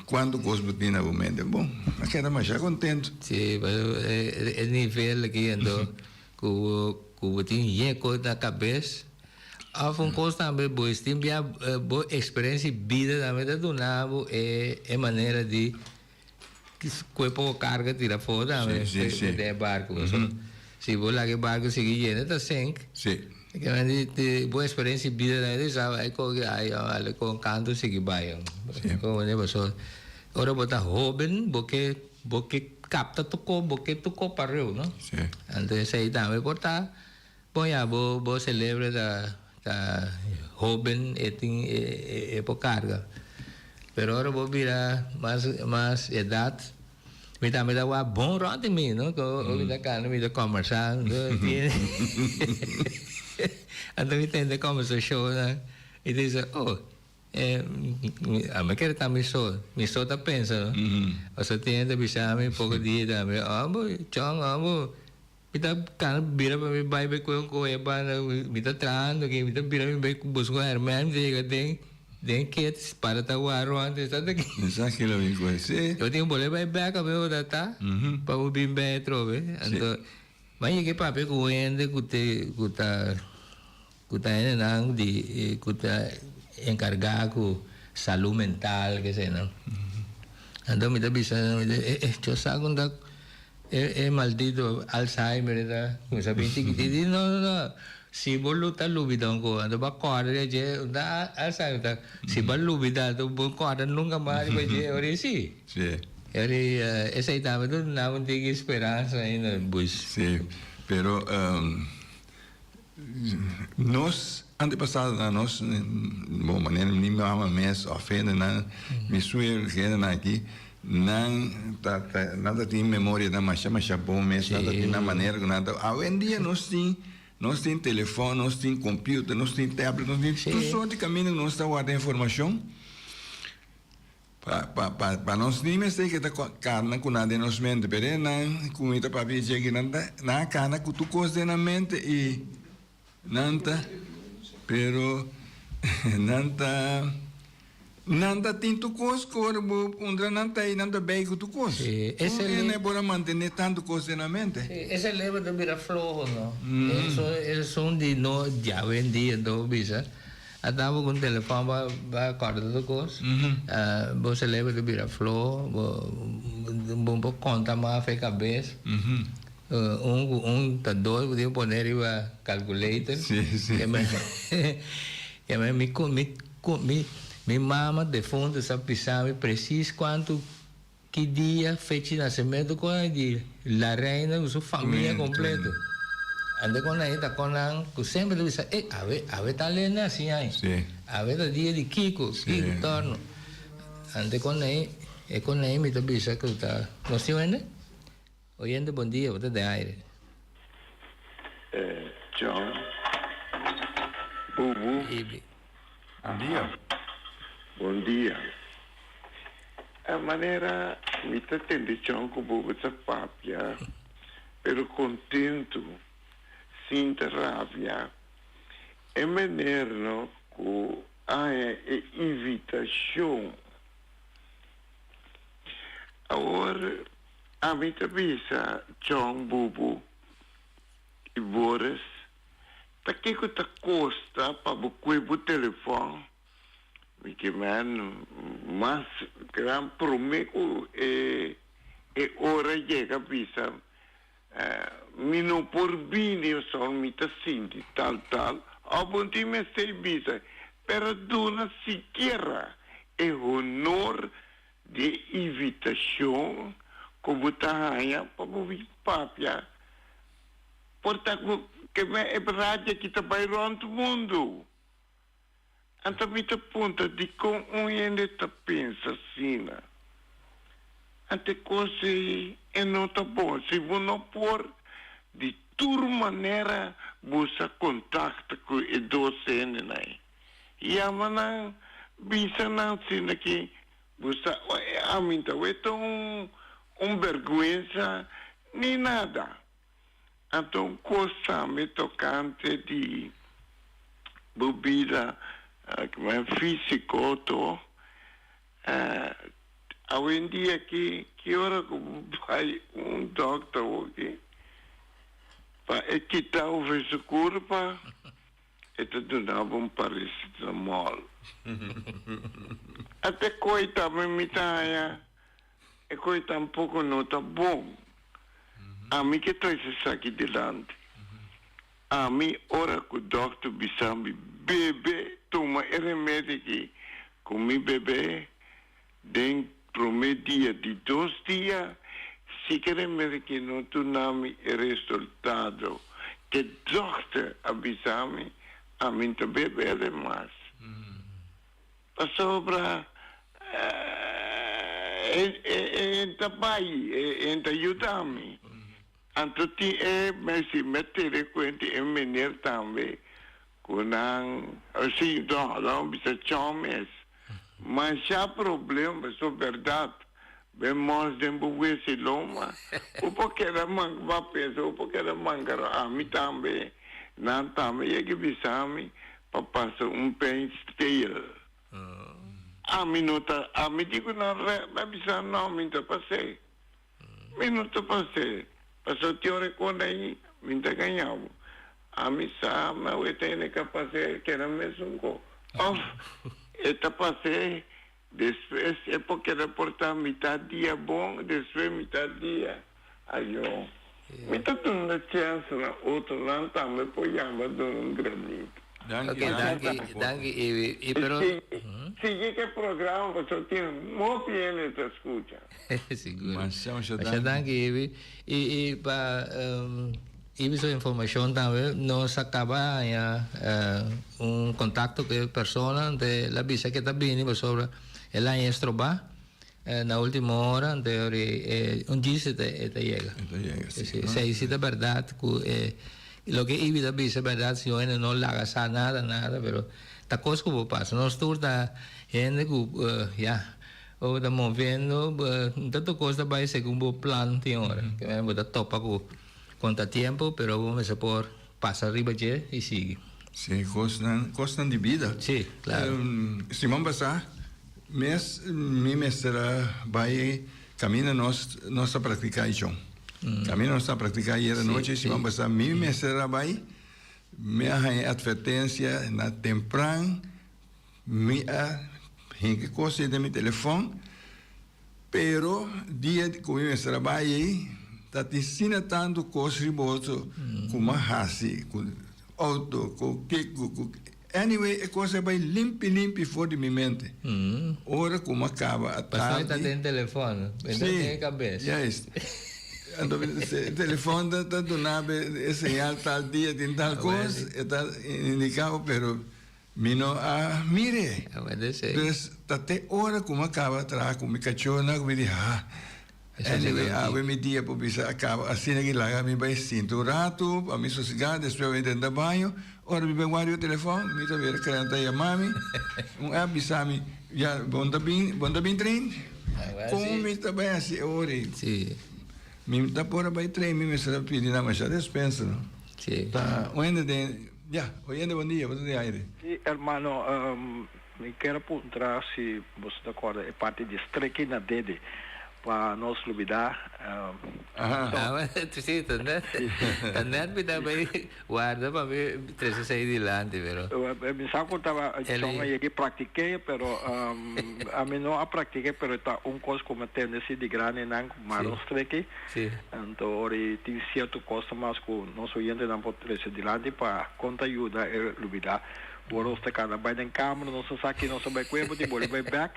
cuanto cos bo tin na bo mente. Bon, a keda masha contento. Si, pero e nivel aki anto cu cu bo tin yen cos na cabes of un cos tambe bo tin bia bo experiencia di bida tambe ta duna bo e manera di Kue poko karga tira afó tambe den e barku. Pasobra si bo laga e barku sigui yena ta sink. Di bo eksperensia di bida tambe ta sa ai koke ai ale kon kantu sigui bai. Pasobra ora bo ta hoben bo ke. bo ke kapta tur kos, bo ke tur kos pareu, no? Sí. Anto esei tambe por ta, bon ya bo bo celebro ta ta hoben e tin e por carga. Pero ora bo bira mas mas edad, mi tambe ta wak bon rond di mi, no? Ku mi ta kanda mi ta kòmbersá, anto mi tende kòmbersashonnan i ta bisa, oh, ami kere ta mi so, mi so ta pensa, no? Pasobra tin hende ta bisa mi poko dia tambe, amo, chòn, amo, mi ta kana bira pa mi bai bai kohe un kohe banda, mi ta trahando aki, mi ta bira mi bai buska un hèrmèn, mi ta yega den. Den ket para ta wak rond e sa ta ki. Mi sa kila mi koe si. Yo tin bole bai bek a mi ora ta pa bo bin bei atrobe. Anto mi a yega e papia ku un hende ku te ku ta ku ta hendenan di ku ta enkargá ku salú mental keseinan. Anto mi ta bisa mi ta e e yo sa kon ta e e maldito Alzheimer ta kuminsá bin chikitito. Di no no no. Si bo lo ta lubida un cosa, anto bo a corda riba dje, un ta alzheimer ta, si bo a lubida, anto bo corda nunca mas riba dje, ora i si. Sí. Ora i esei tambe ta duna un tiki speransa ainda, Bush. Sí, pero nos antepasadonan, nos, bon, manera mi mama mes of hendenan, mi suegro, hendenan aki, nan ta, ta, nan ta tin memorianan masha masha bon mes, nan ta tin nan manera ku nan ta, awendia nos tin Nos tin telefòn, nos tin computer, nos tin tablet, nos tin tur sort di kaminda ku nos ta warda informashon pa pa pa pa nos ni mester keda karna ku nan den nos mente. Pero e nan ku mi ta papia dje aki nan ta nan a karna ku tur kos den nan mente i nan ta pero nan ta Nan ta tin tur kos ku ora bo puntra nan ta ei nan ta bei ku tur kos. Sí, e Kon cele. ene por a mantené tantu kos den nan mente? Sí, e celebro ta bira floho no. Eso esun di no djawendia anto bo bisa a taba ku un telefòn bo a kòrda tur kos. Bo celebro ta bira floho, bo bo por konta mas afe kabes. Un ku un ta dos bo tin ku pone riba calculator. Sí, sí. Ke men mi mi Cu mi, mi mama defunto sa bisa mi precies cuanto, ki dia, fecha di nacemento cu nan di La Reina cu su famia completo. Anda con nan ta con nan cu semper ta bisa, ey, awe, awe ta lende asi ay. Awe ta dia di kico, kico torno. Anda con nan, e con nan mi ta bisa cu ta, nos tin wende? Oyente bon dia, bo ta den aire. John, Bubu. Ibi. Bon dia. Bon dia. E manera mi ta tende John ku Bubu ta papia, pero kontentu, sin ta rabia. E meneer no ku a haña e invitashon. Awor Ami ta bisa John Bubu i Boris, ta kiko ta kosta pa bo kue bo telefòn? Mi ke men mas gran promé ku e e ora yega bisa mi no por bini pasobra mi ta sinti tal tal òf bo no tin mester bisa pero duna sikiera e honor Di e invitashon ku bo ta haña pa bo bin papia, por ta ku ke men e radio aki ta bai rònt mundu. Anto mi ta puntra dikon un hende ta pensa asina. Anto e kos ei e no ta bon. Si bo no por, di tur manera buska kontakto ku e dos hendenan ei. Yama nan, bisa nan asina ki bo sa ami ta weta un un berguensa ni nada. Anto un kos tambe tokante di bo bida físiko to, awendia ki ki ora ku bo bai un dòkter awoki pa e kita ofer su kurpa. E ta duna bo un paracetamol. Ata koe tambe mi ta haña e koe tampoko no ta bon. Ami ke trese esaki dilanti. Ami ora ku dòkter bisa mi bebe, tuma e remedi aki ku mi bebe den prome dia di dos dia. Si kere mira ki no duna mi e resultado ke dòkter a bisa mi, ami no ta bebe ele mas. Pasobra e ta bai, e ta yuda mi. Anto tin e mester mi a tene kuenta e meneer tambe ku nan, si no, nan bisa chon mes. Masha problema pasobra berdad ben mos den bo wesi loma bo por keda manca bo a pensa bo por keda manca ami tambe nan tambe yega bisa mi pa pasa un pijn steel ami no ta ami di cu nan re a bisa no mi ta pase mi no ta pase pasobra tin ora cu ora mi ta gaña bo. Ami sa ma e tene ka pas'é keda mesun ko. Of e ta pas'é despues e por keda portá mitad dia bon despues mitad dia ayo. Mi ta duna chèns na otronan tambe por yama duna un granito. Danki, Ok, danki, danki Iwi. I pero. Sigui ke programa pasobra tin hopi hende ta skucha. Sigur. Masha, masha Masha danki. danki Iwi. I i pa Iwi su informashon tambe nos a kaba haña un kontakto ku e persona ante el a bisa ke ta bini pasobra el a haña estrobá na ultimo ora ante ori un djis e ta e ta yega. E ta yega, si. Si esei si ta bèrdat ku e loke Iwi ta bisa bèrdat si hende no laga sa nada nada pero ta kos ku por pasa nos tur ta hende ku ya. Bo ta moviendo, tanto cos ta bay segun bo plan tin ora. Ke men bo ta topa cu contratiempo, pero bo mester por pasa riba dje y sigui. Sí, cosnan, cosnan di bida. Sí, claro. Siman pasá mes mi mester a bay caminda nos nos ta practica ichon. Caminda nos ta practica ayer anochi, siman pasá mi mester a bay, mi a haña advertencia na tempran. Mi a hinka kos ei den mi telefòn, pero dia ku mi mester a bai ei ta tin asina tantu kos riba otro ku mi a hasi ku outo, ku kiko, ku anyway e kos a bai limpi limpi for di mi mente. Ora ku mi a kaba a tardi. Pasobra e ta den telefòn, e ta den e kabes. Juist. Anto e telefòn ta duna bo e señal tal dia tin tal kos, e ta indiká bo pero. Mi no a mir'é. Dus ta te ora ku mi a kaba traha ku mi kachónan ku mi di, ha, anyway awe mi dia por bisa a kaba asina ki laga mi bai sinta un ratu pa mi sosegá, despues mi drenta baño. Ora mi bai wak riba telefòn mi ta wera kren ta yama mi, un app bisa mi, ya bo no ta bin, bo no ta bin train? Kon mi ta bai hasi e ora ei? Mi ta por a bai train mi mester a pidi nan masha despensa no. Ta un hende den. Ya, oyente bon dia, bo ta den aire. Sí, hermano, mi kier a puntra si boso ta corda e parti di streki na dede pa nos lubida. Aha. Ah, sí, ta net, ta net mi ta bay warda pa mi trece esey dilanti, pero. Mi sa cu taba chon a yega y practiqué, pero ami no a practiqué, pero ta un cos cu mi a tende si di grandinan cu mara un streki. Sí. Anto ora i tin sierto kosnan mas ku nos oyentenan por trese dilanti pa kon ta yuda e lubidá. Ora nos ta kana bai den kamera nos ta sa ki nos a bai ku e bo tin bolbe bai bèk.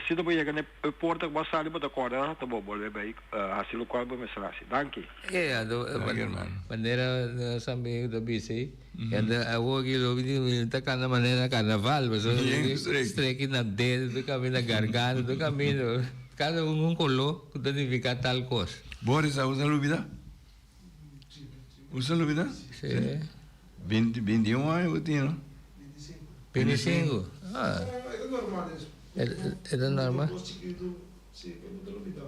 Si ta bo yega na e porta ku bo a sali bo ta kòrda ta bo bolbe bai hasi lokual bo mester hasi. Danki. E anto Danki hermano. Manera nos amigo ta bisa ei, anto awor aki lo mi ta kana manera karnaval pasobra Bien streki. streki na dedo, ta kaminda garganta, ta kaminda. Kada un un koló ku ta nifiká tal kos. Boris a usa lubida? Usa lubida? Sí. Binti, binti un aña bo tin, no? 25. Ah. E ta normal eso. E ta normal? Un kos chikitu, si, bo ta lubida.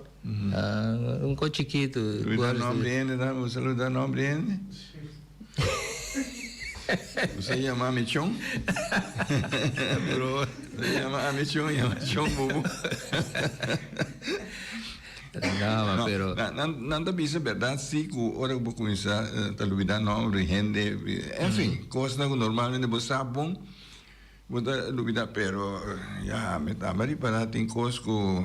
Ah, un kos chikitu. Lubida nombre hende ta, usa lubida nombre hende? Usa yama ami chon? Bro. Usa yama ami chon, yama chon bubu. No, No, pero. nan, nan, nan ta bisa berdad si cu ora cu bo cuminsa ta lubida nomber di hende, en fin, cosnan cu normalmente bo sa bon, Bo ta lubida pero ya mi ta ama ripara tin cos cu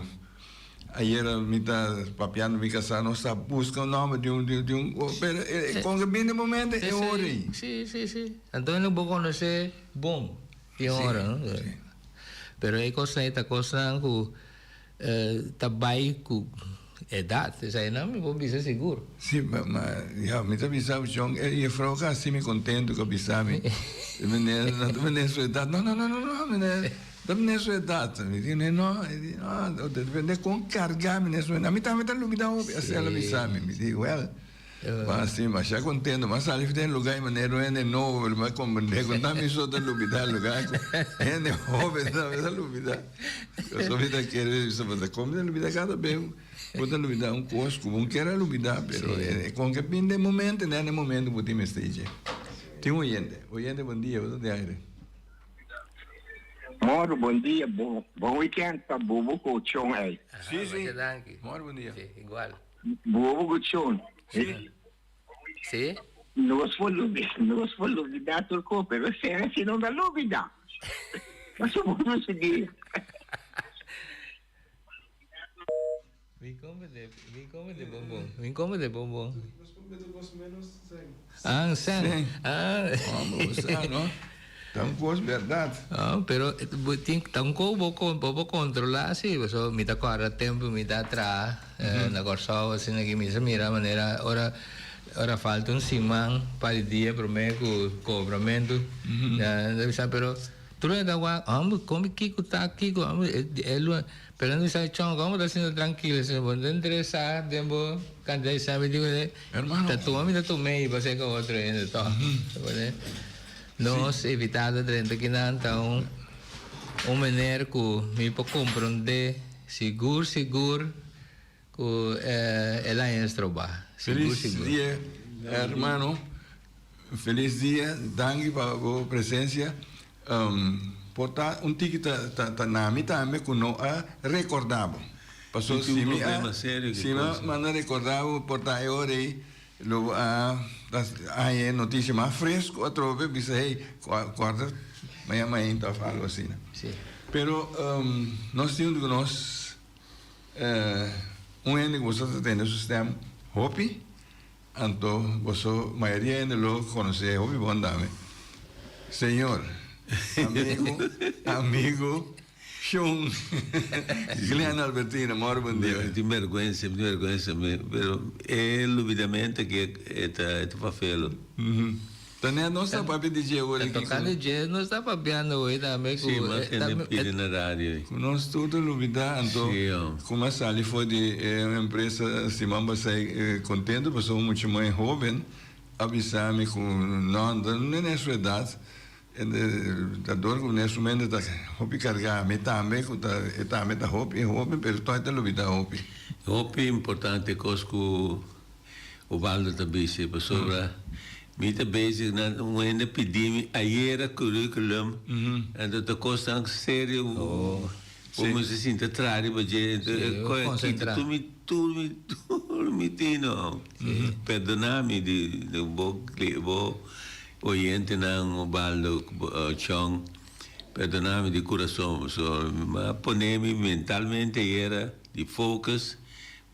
ayera mi ta papiando mi casa nos ta busca un nomber di un di un pero con ke bini momento e ora ey. Si si si anto bo conoce bon e ora no pero e cosnan ey ta cosnan cu ta bay cu. edat, eseinan mi por bisa sigur. Si, ma, ma, ya, mi ta bisa John, e juffrouw ka hasi mi kontentu ku a bisa mi, meneer, no ta meneer su edat, no, no, no, no, no, meneer, ta meneer su edat. Mi di, no, e di, no, depende kon karga meneer su edat. Mi tambe ta lubida hopi, asina el a bisa mi. Mi di, well. Ma si masha contento, m'a sali den lugar y manera un hende nobo, pero m'a comprende cu ta mi so ta lubida lugar cu hende hoben tambe ta lubida. Pasobra mi ta kere bisa bo ta come ta lubida cada bes bo ta lubida un cos cu bo no kier a lubida, pero con ke bin den momento, den e momento bo tin mester dje. Tin un oyente. Oyente bon dia, bo ta den aire. Moro bon dia, bon weekend pa bobo cu Chon ey. Si, si. Moro bon dia. Si, igual. Bobo Guchon. Si. Si. Nos por lubida, nos por lubida tur cos, pero esena si no ta lubida. Paso bo no sigui. Mi come de, mi come de bonbon. Mi come de bonbon. Nos por mete cos menos sen. Ah, sen. Sen. Ah. Hombre, bo sa, no? Ta un kos bèrdat. Ah, pero bo tin ta un kos bo bo por kontrolá si, pasobra mi ta kòrda tempu mi ta traha na Kòrsou asina ki mi sa mira manera ora ora falta un siman pa di dia promé ku kobramentu nan ta bisa pero tur hende ta wak homber komo kiko ta kiko homber e luna pero nan ta bisa chon komo bo ta sinti trankilo asina bo no ta interesá den bo kantidat di sèn mi di kuné ta tuma mi ta tum'é i pas'é ku otro hende tòg. Nos evitá ta drenta kinan ta un un meneer ku mi por komprondé sigur sigur ku el a haña strobá. Sigur Felis sigur. dia hermano, felis dia, danki pa bo presencia. Por ta un tiki ta ta na mi tambe ku no a rekorda bo. Paso Mi tin si un mi a problema serio ki si mi a cosa. manda rekorda bo por ta e ora ei Lo bo a haña e noticia mas fresco atrobe bisa hey corda maña mainta of algo asina. Sí. Pero nos tin hunto cu nos un hende cu boso ta tende su stem hopi, anto boso mayoria hende lo conoce hopi bon tambe. Señor, amigo, amigo. Shon Glenn Albertina, mor bon dia. Mi tin bergwensa, mi tin bergwensa, pero e lubidamento aki e ta e ta fafelo. Ta net nos ta papia di dje ora aki. Ta tocando dje nos ta papiando hoy tambe cu. Si, mas hende pidi na radio. Cu nos tur ta lubida, anto cu mi a sali for di e empresa siman pasai contento pasobra un mucha muhe hoben a bisa mi cu no, no na su edad. Ta dor ku ne su mente ta hopi kargá. Mi tambe ku ta e tambe ta hopi hopi pero tòg e ta lubidá hopi. Hopi importante kos ku Ubaldo ta bisa pasobra mi ta bezig na un hende pidi mi ayera curriculum anto ta kosnan serio ku mi mester sinta traha riba dje anto e koe a kita tur mi tur mi tur mi tino perdona mi di bo bo Oyentenan Ubaldo Chong, perdona mi di kurason pasobra mi a pone mi mentalmente ayera di focus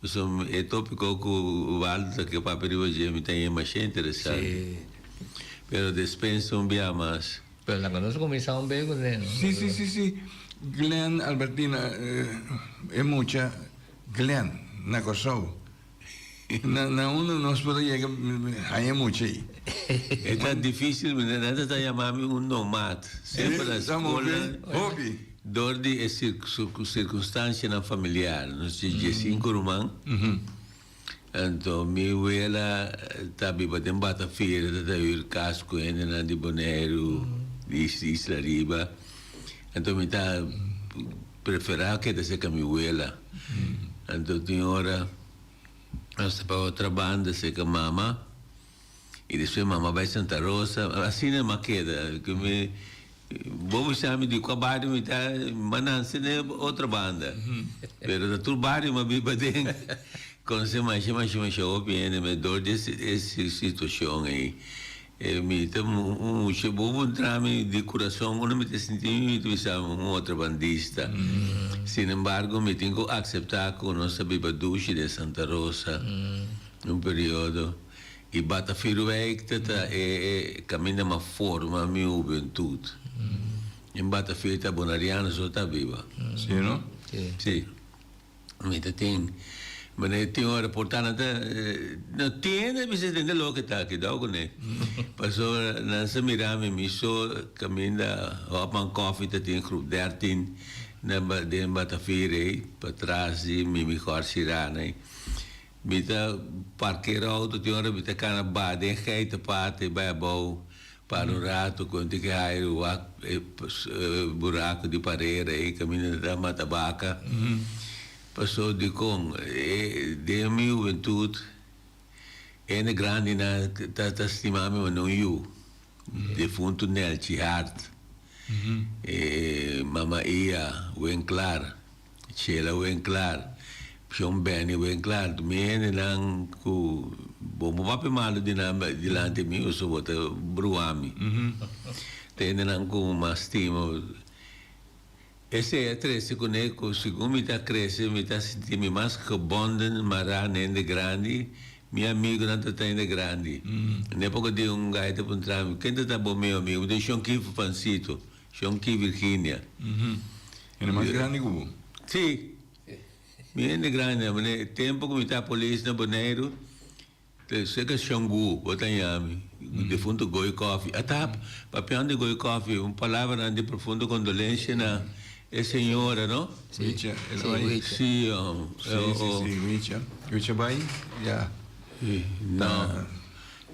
pasobra e topiko ku Ubaldo ta ke papia riba dje mi ta haña masha interesante. Pero despensa un bia mas. Pero laga nos kuminsá un bes kuné no. Si si si si Glenn Albertina e mucha Glenn na Kòrsou. Na na unda nos por a yega haña mucha ei. E ta difícil, mi nan ta yama mi un nomad. Semper na skola. Hopi. Dor di e sirkunstansianan familiar. Nos tin diesinku ruman. Anto mi wela ta biba den Batavia, ta ta hür kas ku hendenan di Boneiru, di Isla Riba. Anto mi ta preferá keda serka mi wela. Anto tin ora. Nos ta pa otra banda cerca mama y despues mama bay Santa Rosa asina mi a keda cu mi bo bisa mi di cua bario mi ta mi a nanse den otro banda pero ta tur bario mi a biba den conoce masha masha masha hopi hende me dor di e situacion ey. E mi ta un mucha bo puntra mi di curason unda mi ta sinti mi mi ta bisa un otrabandista. Sin embargo mi tin cu acepta cu nos a biba dushi den Santa Rosa un periodo y Batafirwijk ta ta e e caminda m'a forma mi hubentud. Den Batafir ta Bonariano so ta biba. Si no? Si. Mi ta tin. Mane tin ora por ta nan ta no tiende bisa tende loke ta kidao kuné. Pasobra nan sa mira mi mi so kaminda Hopman Coffee ta tin groep dertien na den Batavia ei patras di Mimi Gorsi Rana ei. Mi ta parkera auto tin ora mi ta kana baha den Geitenpad ei bai abou para un rato ku tin ke hairu wak e buraku di parera ei kaminda ta mata baka. Paso dikon e den mi hubentut hende grandinan ta ta stima mi manera un yu. Defuntu Nelchi Hart, e mama Ia Winklaar, Chela Winklaar, Shon Benny Winklaar. Mi hendenan ku bo no papia malu di nan dilanti mi pasobra bo ta bruha mi. Ta hendenan ku mas stima. Esei a trese kuné ku segun mi ta krese mi ta sinti mi mas gebonden, mará na hende grandi, mi amigunan ta ta hende grandi. Na epoka di un gai ta puntra mi, ken ta ta bo mihó amigu? Mi ta di Shon Ki Pancito, Shon Ki Virginia. Hende mas grandi ku bo? Sí. Mi hende grandi. E tempu ku mi ta polis na Boneiru, Seka Shangu bo ta yami, defunto Goy Coffie. Ata papiando di Goy Coffie, un palabranan di profundo condolencia na e señora, no? Wicha, el a bai. Si, oh. Si, si, si, Wicha. Wicha bai, ya. No,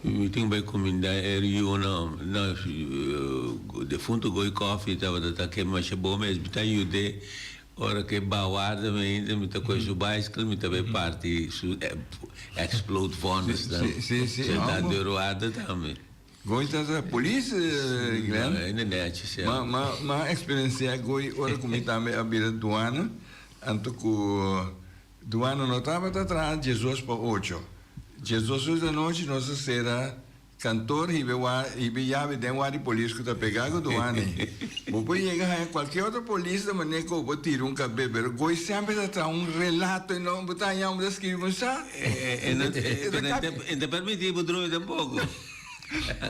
mi tin bai cuminda e riuna, no, defunto Goy Coffie tabata ta kema masha bon mes, mi ta yude Ora ku e bawarda mi ainda mi ta kohe su baiskel mi ta bai parti su explode vonnisnan. Si, si, Si ta deurwaarder tambe. Goy ta ta polis, Glenn. No, ainda nechi si. Ma, ma, ma experiencia goy ora ku mi tambe a bira duana, anto ku duana no tabata traha diesdos pa ocho. Diesdos ora di anochi nos a sera Kantor hibe wa hibe yabi den wa di polis ku ta pega ku duane. Bo por yega haña kualke otro polis ta manera ku bo tira un kabe pero goi semper ta traha un relato i no bo ta haña bo ta skirbi un sa. E no e ta permiti bo drumi tampoco.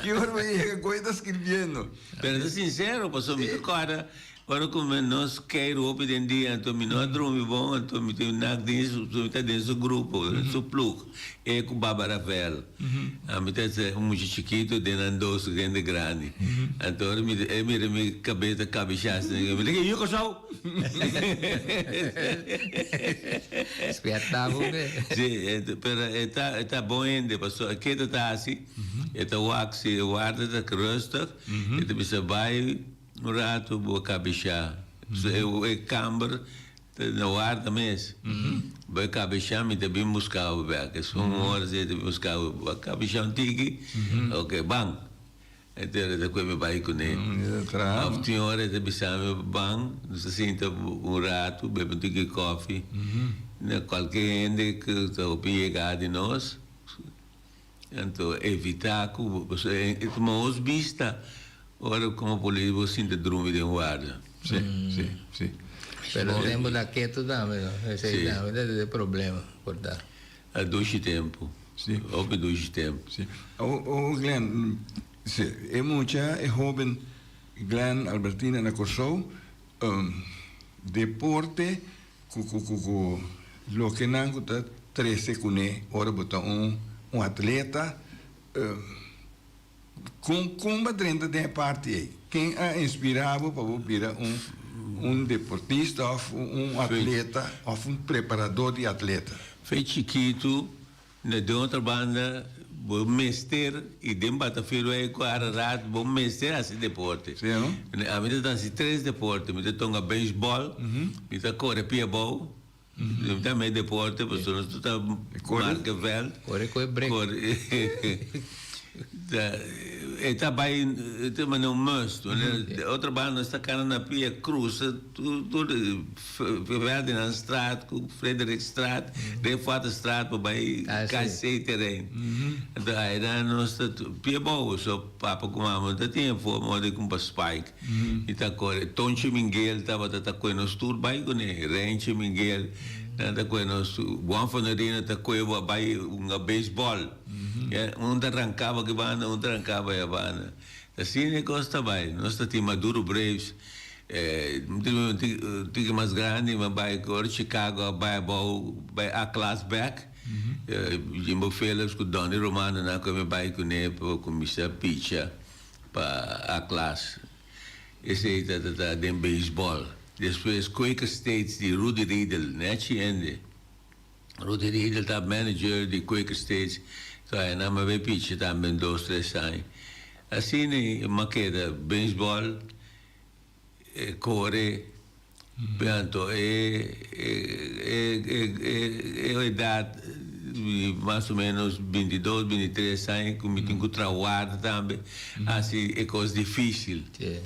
Ki ora bo yega goi ta skirbiendo. Pero ta sincero pasobra mi ta kòrda Ora ku mi nos keiru hopi den dia anto mi no a drumi bon anto mi tin nak den su mi ta den su grupo den su plug e ku Baba Rafael ami ta un mucha chikitu den nan dos hende grandi anto ora mi e mira mi kabes ta kabishá asina mi di yu kòrsou Spierta bo be. Si pero e ta e ta bon hende pasobra ke ta ta hasi e ta wak si e warda ta rustig e ta bisa bai. Un ratu bo kabeshá. So e kamber ta na warda mes. Bo e kabeshá mi ta bin buska bo bek. Esun ora si e ta bin buska bo. Bo a kabeshá un tiki, oke ban. Enter e ta kue mi bai kuné. Òf tin ora e ta bisa mi ban, nos ta sinta un ratu, bebe un tiki kòfi. Na kualke hende ku ta hopi yega di nos. Anto evitá ku bo e tuma nos bista ora komo polis bo sinta drumi den warda. Sí, sí, sí. Pero tempu ta ketu tambe no, esei tambe ta e problema por ta. A dushi tempu. Sí. Hopi dushi tempu. Sí. O Glenn, sí, e mucha, e hoben Glenn Albertina na Kòrsou, deporte Ku ku ku ku loke nan ku ta trese kuné ora bo ta un un atleta kon kon bo a drenta den e parti ei? Ken a inspirá bo pa bo bira un un deportista òf un atleta òf un preparadó di atleta? Fe chikitu Na den otro banda bo mester y den Batafiru ey cu Ararat bo mester haci deporte. Sí, no? Ami ta haci tres deporte, mi ta tonga baseball, mi ta core pia abou, mi ta mey deporte pasobra nos tur ta marca veld. Core cu e brek. Core e ta bay e ta manera un must. De otro banda nos ta cana na pia cruza tur tur. Ferdinandstraat ku Frederikstraat, Refoaterstraat pa bai KC terrein. Anto aida nos ta pia bou, so papa ku mama no ta tin e forma di kumpra spike. I ta kore. Tonchi Mingel tabata ta koe nos tur bai kuné. Renchi Mingel nan ta koe nos tur. Juan Fonerino ta koe bo a bai hunga beisbòl. Un ta rankaba aki banda, un ta rankaba aya banda. Asina e kos ta bai. Nos ta tin Maduro Braves. Un tiki mas grandi mi a bai ku ora Chicago a bai abou bai A klas bek. Jimbo Phillips ku Donny Romano nan ku mi bai kuné pa kuminsá picha pa A klas. Esei ta ta den beisbòl. Despues Quaker States di Rudy Riedel, nechi hende. Rudy Riedel ta manager di Quaker States. So nan a bai picha tambe dos tres aña. Asina mi a keda beisbòl. E kore, anto e e edat di mas o menos bintidos, bintitres aña ku mi tin ku traha warda tambe hasi e kos difisil. E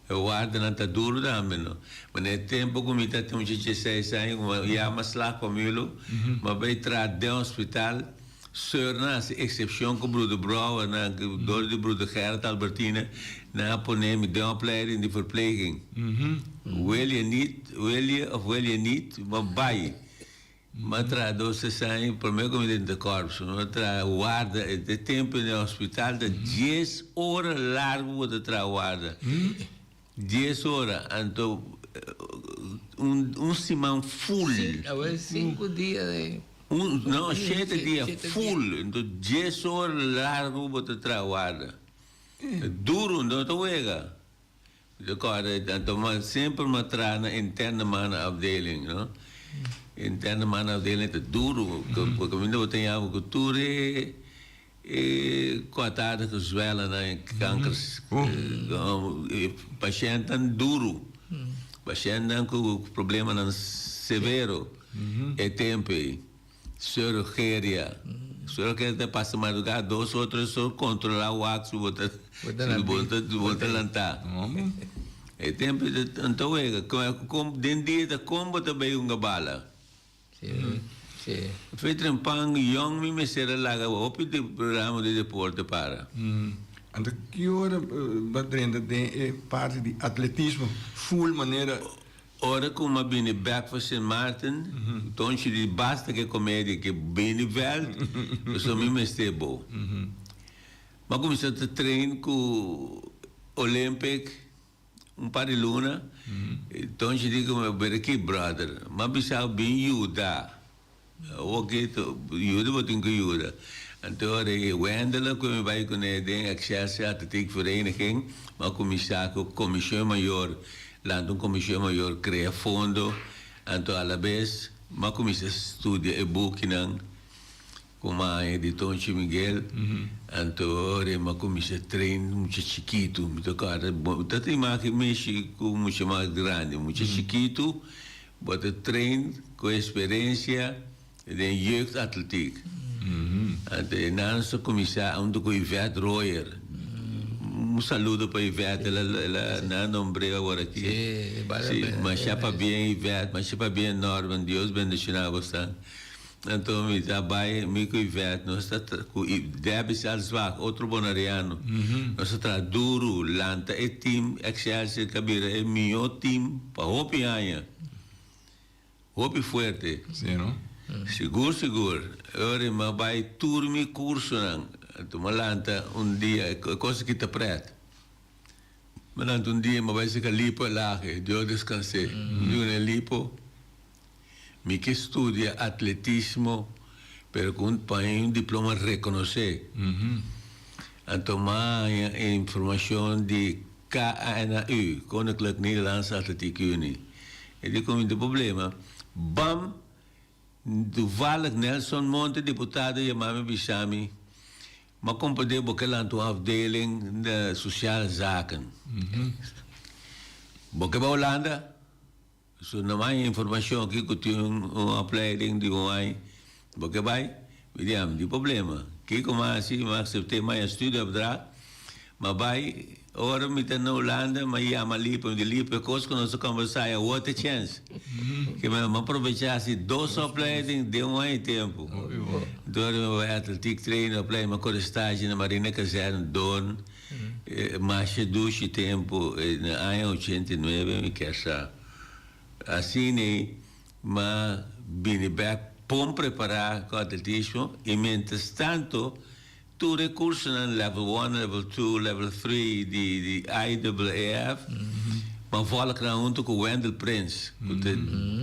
wardanan ta duru tambe no. Ma na e tempu ku mi ta tin un dieseis aña ku mi a yama slag pa mi lo, mi a bai traha den hospital. Soeur-nan hasi eksepshon ku Broeder Brouwer nan dor di Broeder Gerrit Albertina nan a pone mi den opleiding di verpleging. Wil je niet, wil je of wil je niet, ma bai. Mi a traha dos tres aña prome ku mi drenta korps. Mi a traha warda e tempu den hospital ta dies ora largu bo ta traha warda. Dies ora, anto un siman full. Awel sinku dia de. Un, no, shete dia full. Anto dies ora largu bo ta traha warda. Duru, no ta wega. Mi ta kòrda, anto mi semper mi a traha na interne mannenafdeling, no. Interne mannenafdeling ta duru, kaminda bo ta yama ku tur e. E kuatarda ku zwèlanan e kanker pashèntnan duru, pashèntnan ku problemanan severo e tempu ei. Surogeria, surogeria ta pasa madrugá dos or tres or kontrolá wak si bo ta si bo ta lantá. E tempu ei ta ta wega den dia ta kon bo ta bai hunga bala. Fe trempan yong mi mester a laga hopi di ramo di deporte para. Anto ki ora bo a drenta den e parti di atletismo full manera? Ora ku mi a bini bek for Sint Maarten, Tonchi di basta ke komedia ke bini veld, pasobra mi mester bo. Mi a kuminsá ta train ku Olympic. Un par di luna, Tonchi di ku mi, Bira aki brother, m'a bisa bo bin yuda. Awor ki yuda bo tin ku yuda. Anto ora e Wendela ku mi bai kuné den Excelsior Atletiek Vereniging, m'a kuminsá ku komishon mayor, lanta un komishon mayor, krea fondo, anto alabes m'a kuminsá studia e bukinan. Ku maya di Tonchi Miguel, anto ora mi a kuminsá train mucha chikitu, mi ta kòrda, bo ta tin maki mishi ku mucha mas grandi, mucha chikitu bo ta train ku eksperensia den jeugdatletiek. Anto e nan sa kuminsá huntu ku Yvette Royer, un saludo pa Yvette, el a nan a nombr'é awor aki. Si, masha pabien Yvette, masha pabien Norman, Dios bendishoná boso. Anto mi ta bai, mi ku Yvette, nos ta tra ku Debbie Salzbach, otro bonariano, nos ta traha duru lanta e team Excelsior ku a bira e mihó team pa hopi aña. Hopi fuerte. Sí, no? Sigur, sigur. E ora mi a bai tur mi kursonan. Anto mi a lanta un dia, e kos aki ta prèt. Mi a lanta un dia, mi a bai saka Lipo Elage, Dios deskans'é. Mi di ku Lipo. Mi ke studia atletismo pero ku un pa un diploma rekonosé. Anto m'a haña e informashon di KNAU, Koninklijk Nederlandse Atletiek Unie. E di ku mi tin problema. Bam! Toevallig Nelson Monte, diputado, yama mi bisa mi, M'a komprendé bo ke lanta un afdeling de sociale zaken. Bo ke bai Hulanda? So no hay informacion aki cu tin un opleiding di un aña. Bo ke bay? Mi di, Ami tin problema. Kico mi a haci? Mi a acepte mi a studieopdracht. Mi a bay, ora mi ta na Hulanda, mi a yama Lipo. Mi di, Lipo, e cos cu nos a conversa ya word e chance. Ke mi a probecha haci dos opleiding den un aña tempo. Dor mi bay atletiek trainer opleiding, mi a core stage na Marina Kazerne, Doorn. Masha dushi tempu na aña 89 mi kier sa. Asina m'a bini bek bon prepará ku atletismo i mientras tanto tur e kursonan level one, level two, level three di IAAF. M'a volg nan huntu ku Wendell Prins, ku ta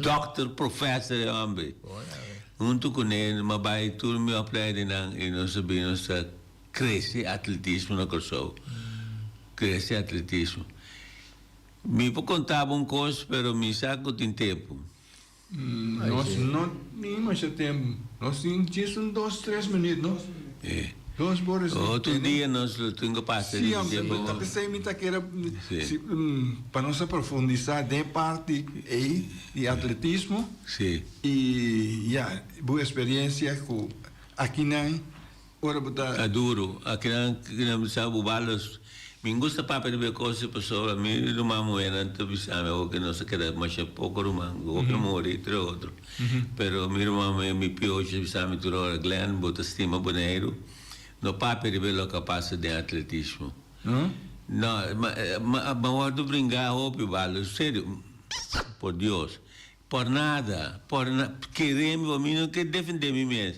dòkter, profèser e hòmber. Huntu kuné m'a bai tur mi opleidingnan i nos a bin nos ta krese atletismo na Kòrsou. Krese atletismo. Mi por konta bo un kos, pero mi sa ku tin tempu. Nos no tin masha tempu. Nos tin djis un dos, tres minuut, no? Dos bores. Otro dia nos lo tin ku pasa riba dje. Sí, ta p'esei mi ta kere pa nos a profundisá den e parti ei di atletismo. Sí. I ya, bo eksperensia ku akinan ora bo ta. Ta duru. Akinan mi sa bo balos. Mi gusta papia riba e kos pasobra mi ruman muhernan ta bisa mi awor ke nos a keda masha poko ruman, hopi a muri entre otro. Pero mi ruman muher, mi piochi ta bisa mi tur ora, Glenn bo ta stima Boneiru, no papia riba e loke a pasa den atletismo. No, ma wòrdu bringá hopi balo, serio, por Dios. Por nada, por na, kere mi, mi no ke defende mi mes.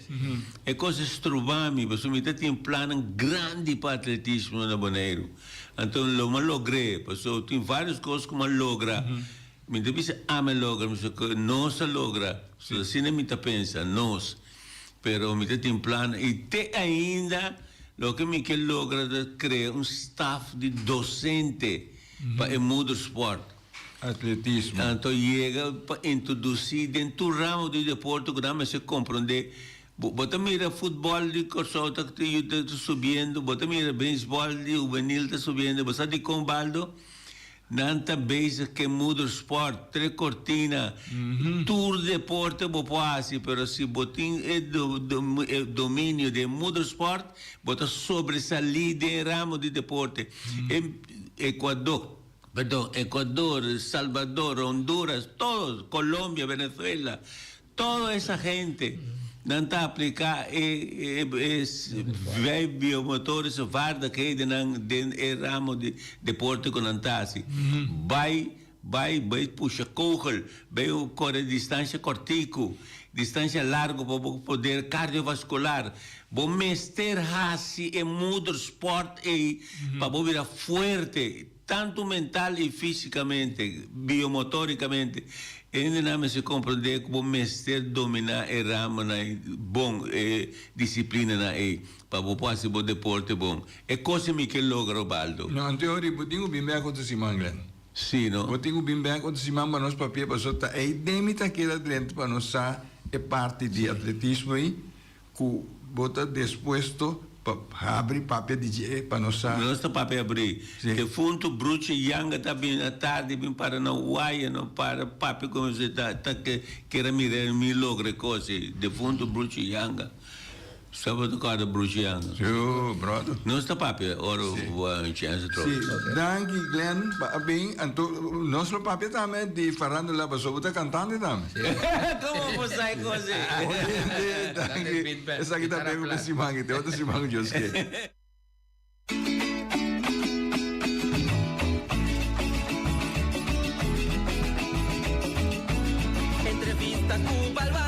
E kos a stroba mi, pasobra mi ta tin plannan grandi pa atletismo na Boneiru. Anto lo mi a logr'é, pasobra tin varios kos ku mi a logra. Mi ta bisa ami a logra, mi bisa ku nos a logra. So asina mi ta pensa, nos. Pero mi ta tin plan i te ainda loke mi ke logra ta krea un staf di dosente pa e moedersport. Atletismo. Anto yega pa introdusí den tur ramo di deporte ku nan mester komprondé. Bo bo ta mira futbòl di Kòrsou ta ta subiendo, bo ta mira beisbòl di hubenil ta subiendo, bo sa dikon Baldo? Nan ta bezig ku e moedersport, tres kortina, tur deporte bo por hasi, pero si bo tin e e dominio di e moedersport, bo ta sobresalí den e ramo di deporte. E Ekuador. Perdon, Ecuador, Salvador, Honduras, todos, Colombia, Venezuela, todo esa gente nan ta aplica e e e biomotorische vaardighedennan den e ramo di deporte cu nan ta haci. Bay, bay, bay pusha kogel, bay core distancia cortico, distancia largo pa bo poder cardiovascular. Bo mester haci e moedersport ey pa bo bira fuerte, tanto mental y fisicamente, biomotoricamente. E hendenan mester comprende cu bo mester domina e ramonan ey bon, e disciplinanan ey, pa bo por haci bo deporte bon. E cos ey mi ke logra, Obaldo. No, anto ori bo tin cu bin bek otro siman, Glenn. Sí, no? Bo tin cu bin bek otro siman pa nos papia, pasobra ta ey den mi ta keda drenta pa nos sa e parti di atletismo ey. Ku bo ta despuesto pa habri papia di dje pa nos sa. Nos ta papia abri. Sí. Defuntu Bruce Yanga ta bin atardi bin para na waya no para papia ku nos ta ta kere mira mi logra e kos ei. Defuntu Bruce Yanga. Sa bo ta kòrda Bruce Yanga? Sí, bròder. Nos ta papia ora bo a un chèns atrobe. Sí. Danki Glenn pa a bin. Anto nos lo papia tambe di farándula pasobra bo ta kantante tambe. Como bo sa e cos ei? Oyente, danki. Esaki ta bego pa siman i te otro siman ku Dios ke. Entrevista cu balba.